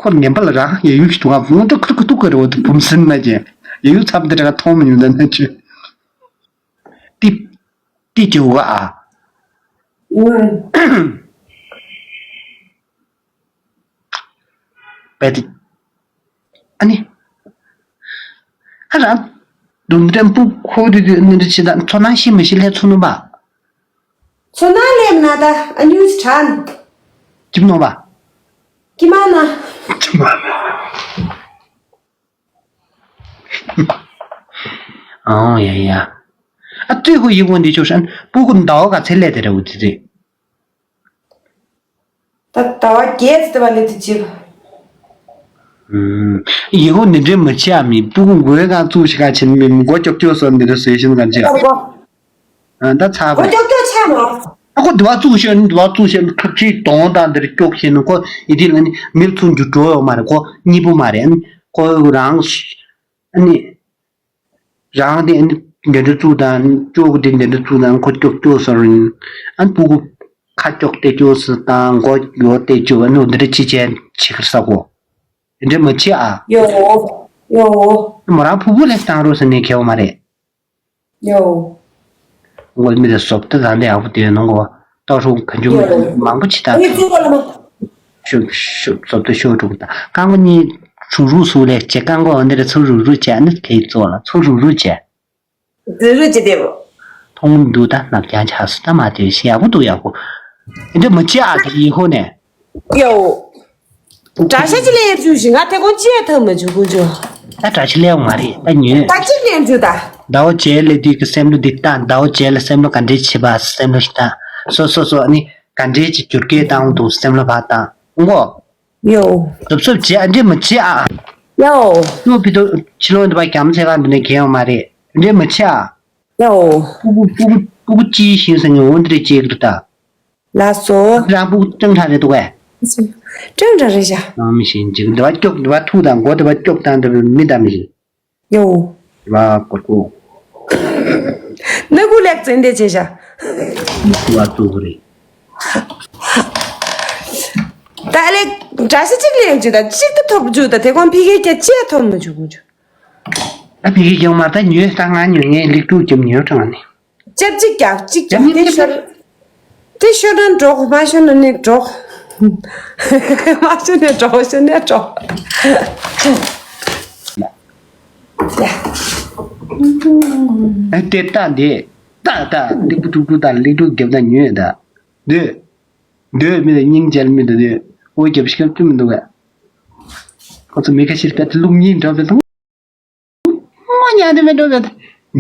ཁོ་ངན་པ་ལ་རང་ཡ་ཡུལ་གྱི་དུང་ང་བུང་ཏུ་ཁུ་ཁུ་ཏུ་ཁུ་རེ་འོ་དུ་བུམ་སིན་མ་ཅན་ཡ་ཡུལ་ཚབ་འདི་འདྲ་མཐོང་མ་མྱོང་ད་ན་ཅི། ཏི་ཏི་ཇོ་ག་ཨ། ཨུམ། པད་ཏི། ཨ་ནི། ཨ་རང་། དུམ་དྲན་པུ་ཁོ་དུ་དུ་ནི་རི་ཆི་ད་ཚོ་ནང་ཤི་མི་ཤི་ལྷད་ཚོ་ནུ་བ། ཚོ་ནང་ལེབ་ན་ད་ཨ་ནུས་དྲན། ཅིབ་ནོ་བ། ཀི་མ་ན། ཨང་ཡ་ཡ། ཨ་ཙི་ཁོ་ཡི་གོ་འདི་ཆོ་ཧྲན་སྤུ་གུ་ཟླ་བ་ག་ཚེ་ལས་དེ་ར་འུ་ཙི་ཙི། ད་ཟླ་བ་བརྒྱད་ཙི་དེ་བ་ལས་དེ་ཅིབ། ཡི་གོ་འདི་འདྲའི་མི་ཆེ་ཨ་མི་སྤུ་གུ་མགོའི་སྒང་བཙུགས་ཤིག་ག་ཆེན་མི་མགོ་ཀྱོག་ཀྱོག་སོ་འདི་འདྲ་བཟོས་ཤིན་ག་ཆེ་ཨ། ད་ཚ་བ། ཨོ་ཀྱོག་ཀྱོག་ཆགས་མ། ཨ་ཁོ་དུ་བ་བཙུགས་ཤེས་ནི་དུ་བ་བཙུགས་ཤེས་ནི་ཁྲུག་ཆེའི་གདོང་དང་འདིར་ཀྱོག་ཤེས་ནི་ཁོ་ཡི་དེ་ལ་ནི་མིར་ཚུར་འགྱུར་འགྲོ་ཡོད་མ་རེད་ཁོ་གཉིས་པོ་མ་རེད་ཨ་ནི་ཁོ་རང་ཨ་ནི་རང་དེ་ཨ་ནི་འདི་འདྲ་བཙུགས་དང་ཀྱོག་དེ་འདི་འདྲ་བཙུགས་དང་ཁོ་ཀྱོག་ཀྱོག་ཟེར་རིང་ཨ་ནི་སྤུ་གུ་ཁ་ཀྱོག་དེ་ཀྱོག་ཟེར་དང་མགོ་ཡོ་དེ་ཀྱོག་ཨ་ནི་འདི་འདྲ་ཅི་བྱས་བྱེད་ཁར་ས་གོ་དེ་འདྲ་མ་བྱེད་ཨ། ཡོ་ཡོ། མོ་རང་ཕུ་བུ་ལས་བཏང་རོགས་ཟེར་ནས་ཁེལ་བ་མ་རེད། ཡོ། ངོ་མི་དེ་བཟོ་ལྟ་དང་དེ་ཡག་པོ་དེ་ནང་གོ་ཏོག་ཧྲུག་ག་འཇུ་མང་པོ་ཅི་ད་ཨེ་ཙི་གོ་ལ་མ། ཤོ་ཤོ་བཟོ་ལྟ་ཤོ་ཧྲུག་ད་རྐང་པ་གཉིས་ཧྲུག་ཧྲུག་སུ་ལས་བྱེད་རྐང་པ་འོ་འདི་ར་ཚུར་རུག་རུག་བྱས་ནི་གའི་ཙོ་ལ་ཚུར་རུག་རུག་བྱས། ཟི་རུ་ཅི་དེ་བོ། མཐོང་འདུག་ད་ནག་རྐྱང་ཆགས་སུ་ད་མ་དེ་ཤི་ཡག་པོ་འདུག་ཡག་པོ། འདི་མི་ཅི་ཨ་དེ་ཡིན་ཧོ་ནས། ཡོ། དྲ་ཤ་ཅི་ལས་ཡར་བཅུག་ཞིང་ང་དེ་ཀོང་ཅི་ཡ་ཐག་མ་བཅུག་ཀུན་ཅོ། ད་དྲག་ཆ་སླེབས་ཡོང་མ་རེད། ད་ཉོས། ད་གཅིག་ལན་ཞུ་ད། ཟླ་བ་བརྒྱད་ལས་དུས་ཀྱི་སེམས་བློ་འདི་ལྟ། ཟླ་བ་བརྒྱད་ལ་སེམས་བློ་ག་འདྲས་བྱེད་པ། སེམས་བློ་ཞིག་ལྟ། སོ་སོ་སོ་ནི་ག་འདྲས་ཀྱི་བསྒྱུར་སྐད་བཏང་འདུག་སེམས་བློ་བག་བཏང་ངོ་། ཡོ། གཟབ་གཟབ་བྱེད་ཨ། འདྲེ་མ་བྱེད་ཨ། ཡོ། ལོ་པི་ཏོ་ཕྱི་ལོགས་འདི་པ་རྒྱ་མོ་ཚེ་གང་འདི་ནས་གས་ཡོང་མ་རེད། འདྲེ་མ་བྱེད་ཨ། ཡོ། སྤུ་གུ་སྤུ་གུ་སྤུ་གུ་ཅི་ཤེས་ས་ཉོ་འོ་འདི་རེད་ཅེས་ཀྱི་ད། ལགས་སོ། རང་སྤུ་གུ་སྤྲང་ཕྲ་རེད་འདུག་གས། སྤྲང་ཕྲ་རེད་ཤག་ཨ་མི་ཤེས་ཅིག་འདི་པ་སྐྱོབ། འདི་པ་ཐུག་དང་མགོ་འདི་པ་སྐྱོབ་དང་འདི་པ་མི་དང་མི་ཤེས། ཡོ། ལ་གོར་ཀོ། ནི་གུ་ལེགས་ཙན་དེ་བྱེད་བྱ། ནི་གུ་བ་ཏུ་གུ་རེད། ད་ལེ་འདྲ་ཤི་གཅིག་ལེན་རྒྱུ་ད་གཅིག་ཏུ་ཐོབ་རྒྱུ་ད་དེ་གོང་ཕི་གེ་སྐྱ་ཅེ་ཐོབ་མི་འཇུག་གུ་འཇུ། ད་ཕི་གེ་སྐྱོང་མ་ད་ཉོས་ད་ང་ཉོས་ངས་ལིག་ཏུ་ཀྱམ་ཉོས་དྲང་ནི། ཅབ་གཅིག་རྒྱག་གཅིག་རྒྱག་དེ་ཤོར། དེ་ཤོར་ན་འགྲོགས། མ་ཤོར་ན་ནི་འགྲོགས། མ་ཤོར་ན་འགྲོགས། ཤོར་ན་འགྲོགས། ཨ་དེ་ལྟ་འདི་ལྟ་ལྟ་ལིག་པུ་ཀྲུག་ཀྲུག་ལྟ་ལིག་ཀྲུག་རྒྱབ་ད་ཉོས་ད། འདོད། འདོད་མི་ལ་སྙིང་རྗེ་མི་འདུག་འདོད། འོ་རྒྱབ་ཤི་ཁ་བཏུ་མི་འདུག་ག་ཁོ་ཚོ་མི་ཁ་ཤིར་ལྟ་ལུག་གཉིས་འགྲོ་བས་དང་། ངོ་ཉལ་དེ་མེད་འགྲོ་བས།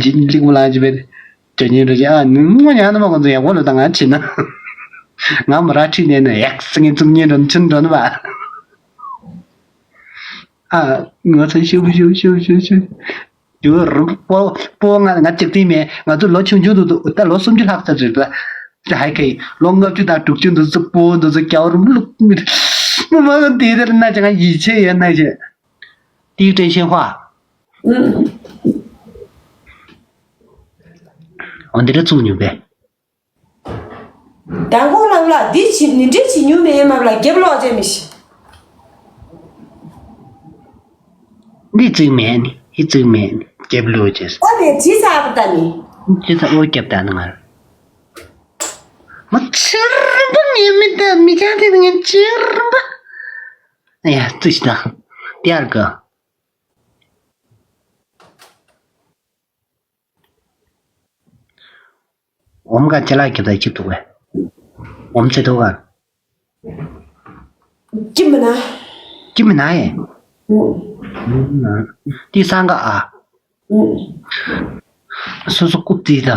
འཇིག་ལིག་མོ་ལངས་ཀྱི་བས། ཇ་ཉིན་འགྲོ་ཀྱི་ཨ་ནི་ངོ་ཉལ་ནི་མ་ཁོང་ཚོ་ཡག་པོ་ལ་ད་ང་ཕྱིན་ན། ང་མོ་ར་ཁྲིད་ནས་ནི་ཡག་སི་ངན་ཙུམ་ཉིན་འགྲོ་ནི་ཕྱིན་འགྲོ་ནི་བ། ཨ་ང་ཚོ་ཤུ་ཤུ་ཤུ་ཤུ་ཤུ། དུ་རུ་པོ་པོ་ང་ང་ཅིག་ཏི་མེ་ང་ཚོ་ལོ་ཆུང་ཆུང་དུ་དུ་ད་ལོ་སུམ་ཅུ་ལྷག་ཙམ་རེད་ད། ཅི་ཧའི་ཁེ་ལོ་ལྔ་བཅུ་དང་དྲུག་ཅུ་འདུ་ཚོ་པོ་འདུ་ཚོ་སྐྱ་བོ་རུ་ལུག་མི་མི་མ་དེ་དེར་ན་ཅང་ཡིད་ཆེས་ཡོད་ན་ཅི། ཏིའུ་ཀྲེང་ཤེན་ཧྭ། འོ་འདི་འདྲ་བཙུགས་མྱོང་པས། མདང་དགོང་ལ་ལ་འདི་བྱི་ནི་འདྲེ་བྱི་ཉུང་མེད་མ་ལ་རྒྱབ་ལོག་ཅན་མི་ཤི། འདི་བཙུགས་མེད་ནི་ཧི་བཙུགས་མེད་ནི་རྒྱབ་ལོག་ཅན། ཨ་ནི་ཇི་ས་ཨ་པ་ད་ནི། ཇི་ས་ཨོ་རྒྱབ་ད་ནི་ང་། མ་ཕྱིར་པ་ངས་མི་ད་མི་ཅང་དེ་ངས་ཕྱིར་པ། ཡ་བཙུགས་ཤི་ད། ཏིའར་ག་འོམ་ག་ཅ་ལག་རྒྱབ་ད་ཅི་འདུག་གས། འོམ་ཚེ་ཐོག་ག་ཅི་མི་ན། ཅི་མི་ན་ཡེ། ཏི་སང་ག་ཨ། སོ་སོ་རྐུབ་ཙི་ད།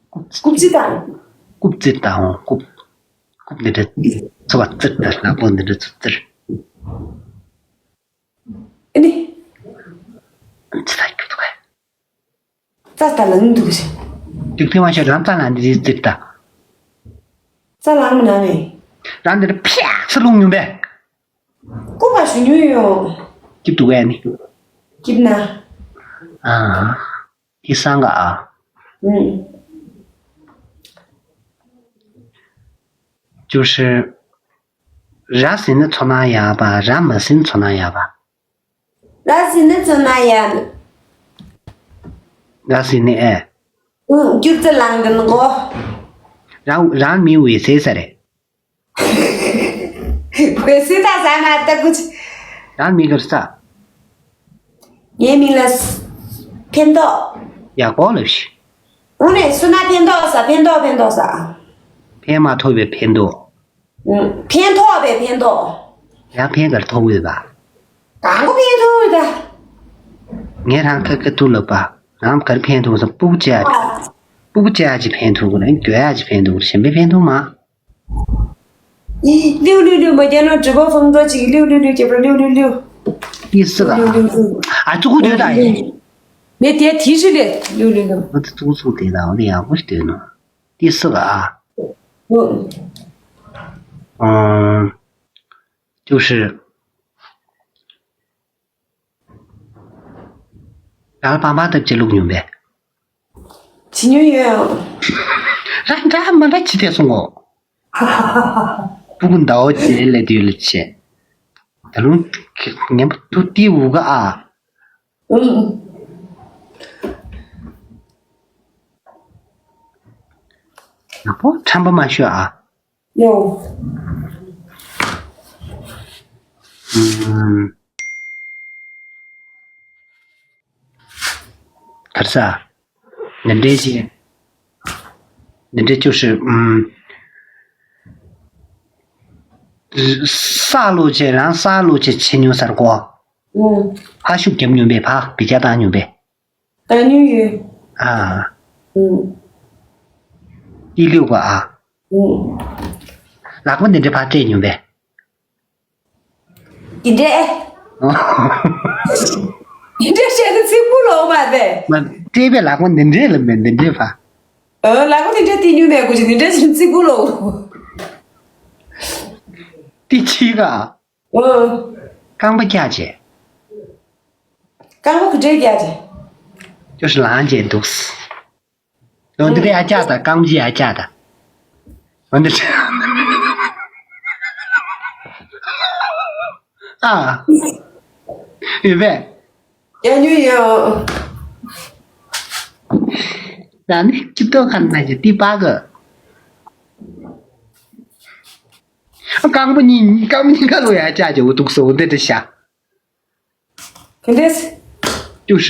རྐུབ་ཙི་ད། རྐུབ་ཙི་ད་འོང་རྐུབ། རྐུབ་འདི་འདྲ་ཚོ་བ་ཙིར་ད་ལག་པ་འདི་འདྲ་ཚོ་ཙིར། ཨ་ནི། ཅི་ད་རྒྱུ་འདུག་གས། རྩ་ལྟ་ལ་ནི་འདུག་ཞིང་། དུག་ཐེངས་མ་ཤོད་རང་རྩ་ལ་འདི་རྩིར་ལྟ། རྩ་ལ་མི་ན་མེད། རང་འདི་ལ་ཕྱག་ས་ལུང་ཉུང་པས། ཀུ་ཕ་ཞུ་ཉུང་ཡོང་། སྐྱིབ་འདུག་གས་ནི། སྐྱིབ་ན། ཨ། དེ་སང་ག་ཨ། ཨུམ། ཅུ་ཧྲི། ར་ཟིན་ན་ཚོ་ན་ཡ་པ། ར་མ་ཟིན་ཚོ་ན་ཡ་པ། ར་ཟིན་ན་ཚོ་ན་ཡ། ར་ཟིན་ན་ཨེ། ཨུ་རྒྱུ་རྩི་ལང་གི་ནགོ། རང་རང་མི་འོད་ཟེར་ས་རེད། འོད་ཟེར་ད་ཟ་མ་ལྟ་གུ་ཆི། རང་མི་གར་ས། ངའི་མིང་ལ་ཕན་ཐོགས། ཡག་པོ་ལབ་ཤི། འོ་ནས་སུ་ན་ཕན་ཐོགས་ས་ཕན་ཐོགས་ཕན་ཐོགས་ས། ཕན་མ་ཐོགས་པའི་ཕན་ཐོགས། ཕན་ཐོགས་པའི་ཕན་ཐོགས། ཡང་ཕན་གར་ཐོགས་ཡོད་པ། གང་གོ་ཕན་ཐོགས་ཡོད་ད། ངས་རང་ཁ་ཁ་ཐུག་ལབ་པ། རང་གར་ཕན་ཐོགས་ས་སྤུ་གུ་བཅའ། སྤུ་གུ་བཅའ་ཅི་ཕན་ཐོགས་གོ་ན་འགྱོད་ཡ་ཅི་ཕན་ཐོགས་གོ་གཞན་པའི་ཕན་ཐོགས་མ། ལིའུ་ལིའུ་ལིའུ་མ་རྒྱལ་ལོ་直播风格ཅིག་ལིའུ་ལིའུ་ལིའུ་རྒྱབ་ར་ལིའུ་ལིའུ་ལིའུ། ཏི་སི་ལ། ལིའུ་ལིའུ་ལིའུ། ཨ་ཙུ་གུ་དོད་ད་ཡིན། མེ་དེ་དི་ཞི་ལེ་ལིའུ་ལིའུ་ལིའུ། ཨ་ཙུ་གུ་ཚུགས་དེ་ད་འོ་དེ་ཡག་པོ་ཞིག་དོད་ནོ། ཏི་སི་ལ་ཨ། ཨོ། 就是 རང་ལ་པང་པང་བཏབ་བྱས་བླུགས་མྱོང་པས། བྱེད་མྱོང་ཡོད། རང་འདྲ་མ་འདྲ་བྱེད་དེ་སོང་ངོ་། སྤུ་གུ་ཟླ་བ་བརྒྱད་ལས་དུས་ལ་བྱས། ད་རུང་ངན་པ་ཐུག་ཏི་འུ་ག་ཨ། ཨུམ། ཡག་པོ་ཁྲམ་པ་མ་ཤོད་ཨ། ཡོ། ཨུམ། གར་ས། འདི་འདྲའི་ཅིག་འདི་འདྲའི་བཅུ་ཧྲི། ཨུམ། ས་ལོ་ཆེ་རང་ས་ལོ་ཆེ་ཆེ་ཉུང་སར་གོ། ཨུམ། ཕ་ཤུགས་རྒྱབ་ཉུང་བས་ཕ་བི་ཅག་བཏང་ཉུང་བས། བཏང་ཉུང་ཡོད། ཨ། ཨུམ། ཏི་ལིའུ་ག་ཨ། ཨུམ། ལག་པ་འདི་འདྲ་ཕ་སྤྲད་ཉུང་བས། འདི་འདྲས། འདི་འདྲས་བཤད་ན་ཚིག་པོ་ལོག་མ་རེད། མ་སྤྲད་པའི་ལག་པ་འདི་འདྲས་ལ་མེད་འདི་འདྲས་ཕ། ཨོ་ལག་པ་འདི་འདྲས་སྟེར་ཉུང་མེད་དགོས་ཀྱི་འདི་འདྲས་ཚིག་པོ་ལོག་ཏི་ཆི་ག་ཨོ། རྐང་པ་བཀྱག་བྱས། རྐང་པ་ག་འདྲས་བཀྱག་བྱས། ཅོ་ཤི་ལངས་བྱས་འདུག་འོ་འདི་ག་ཡ་ཅག་དང་རྐང་པ་ཅི་ཡ་ཅག་དང་། འོ་འདི་ཨ། ཡོད་པས། ཡ་ཉུ་ཡོ། ད་ནི་ཅི་ཏོ་ཁ་ན་ཅི་ཏི་པ་གི། རྐང་པ་གཉིས་རྐང་པ་གཉིས་ཀ་ལོ་ཡ་ཅག་ཅིག་འོ་འདུག་སོ་འོ་འདི་འདྲ་བྱ། ག་འདྲས། 就是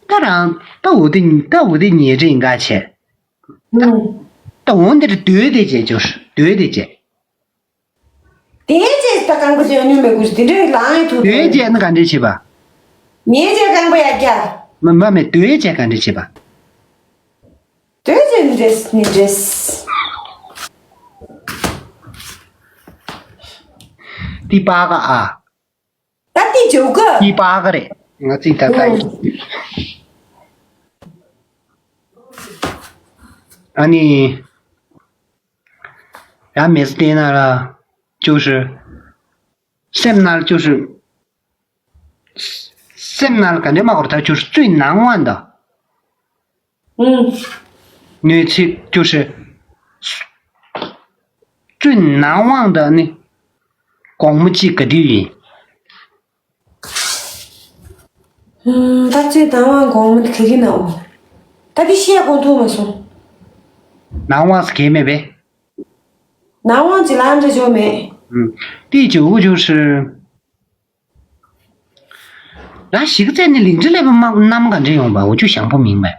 ད་རང་ད་འོ་དེ་ད་འོ་དེ་ཉེ་འདྲེ་འགའ་བྱས། 嗯 ད་འོ་འདིར་སྡོད་དེ་བྱས་ཅོ་སྡོད་དེ་བྱས། དེ་བྱས་ད་རྐང་པ་ཅན་སྨྱོན་མེད་དགོས་ཤིག་དེ་འདྲའི་ལངས་ཡོད་ཐུག་སྡོད་བྱས་ན་ག་འདྲས་བྱེད་པ། ཉེ་བྱས་རྐང་པ་ཡར་བཀྱག་མ་མ་མེད་སྡོད་བྱས་ག་འདྲས་བྱེད་པ། སྡོད་བྱས་ནི་འདྲས་ནི་འདྲས། འདི་པ་ག་ཨ། ད་འདི་འཇོག་གི་ཡི་པ་ག་རེད། ང་ཚིག་ད་ལྟ་ཡིན། ཨ་ནི། ཡང་མེད་ཟེར་ན་ལ། 就是 སེམས་ནང་ལ་就是 སེམས་ནང་ལ་ག་འདྲས་མ་གོ་ར་ད་就是最难忘的 ཨུམ། གནས་ཚུལ་就是 最难忘的 ནི་དགོང་མོ་གཅིག་ག་དུས་ཡིན། ཨུམ། ད་最难忘 དགོང་མོ་དེ་ག་གི་ན་འོ། ད་དེ་བཤད་དགོངས་ཐུག་མ་སོང་།难忘 ཟེར་མཁན་མེད་པས། 难忘 ཅི་ལ་འདྲ་བྱུང་མེད། ཨུམ། 第九个就是 ང་ཞིག་རྩེ་ནས་ལིང་ཁྲི་ལས་པ་མ་གནམ་ག་འདྲ་ཡོང་བ་འུ་ཅུ་ཞང་པོ་མིང་མེད།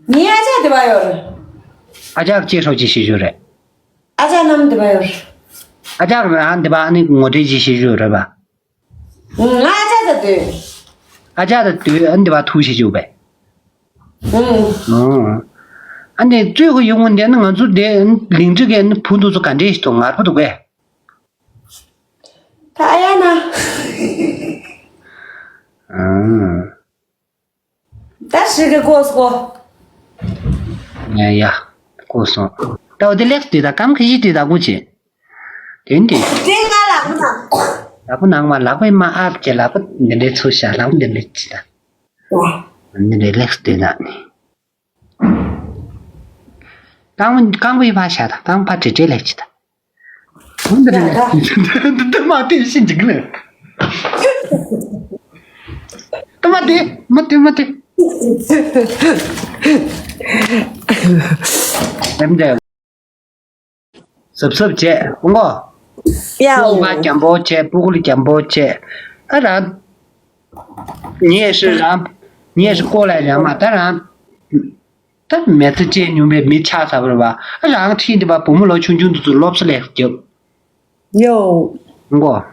ངའི་ཨ་ཅག་དེ་བ་ཡོད་རེད། ཨ་ཅག་ཅེ་ཧྲོ་ཅི་ཤི་ཞུ་རེད། ཨ་ཅག་གནམ་དེ་བ་ཡོད་རེད། ཨ་ཅག་རང་དེ་བ་ཨ་ནི་ངོ་སྤྲོད་ཅི་ཤི་ཞུ་རེད་པ། ང་ཨ་ཅག་དང་སྡོད། ཨ་ཅག་དང་སྡོད་ཨ་ནི་དེ་བ་ཐུག་ཤི་ཞུ་བས། ཨུང་། ཨ་ནི་གཙོས་ཁོ་ཡོང་གི་འདས་ན་ང་ཚོ་དེ་ལིང་ཁྲི་གའི་ནི་བུ་འདུག་ཚོ་ག་འདྲས་ཤི་འདུག་ངར་པོ་འདུག་གས། ད་ཨ་ཡ་ན། ཨང་། ད་ཧྲི་གི་གོ་སོ། ཡ་ཡ། གོ་སོང་། ད་འོ་དེ་ལེགས་དུས་ད་གམ་ཁ་ཤི་དུས་ད་གུ་ཆེ། དེ་འདི། དེ་ང་ལག་པ་ནང་། ལག་པ་ནང་མ་ལག་པའི་མ་ཨབ་ཀྱི་ལག་པ་འདི་འདྲའི་ཚུར་བཞག་ལག་པ་འདི་འདྲའི་ཅི་ད། འདི་འདྲའི་ལེགས་དུས་ད་ནི། རྐང་པ་རྐང་པའི་ཕ་བཞག་ད་རྐང་པ་བྲེ་བྲེ་ལེགས་ཅི་ད། འདི་རེད། འདི་མ་དེ་ཤི་འཇིག་ལེ། ད་མ་དེ་མ་དེ་མ་དེ། དེམ་དེ། གཟབ་གཟབ་བྱས་ཧོང་གོ། ཡའོ། སྤུ་གུ་ལ་འཇམ་པོ་བྱས་སྤུ་གུ་ལ་འཇམ་པོ་བྱས། ཨ་རང་། ངས་ཤི་རང་། ངས་ཤི་ཀོ་ལ་རང་མ་ད་རང་། ད་མེ་ཚེ་བཅད་མྱོང་བའི་མི་ཆགས་ཚར་བ་རེད་བ། རང་ཁྲིད་འདི་བ་བུ་མོ་ལོ་ཆུང་ཆུང་འདི་ཚོ་སློབ་གསོ་ལས་རྒྱབ། ཡོ། མགོ།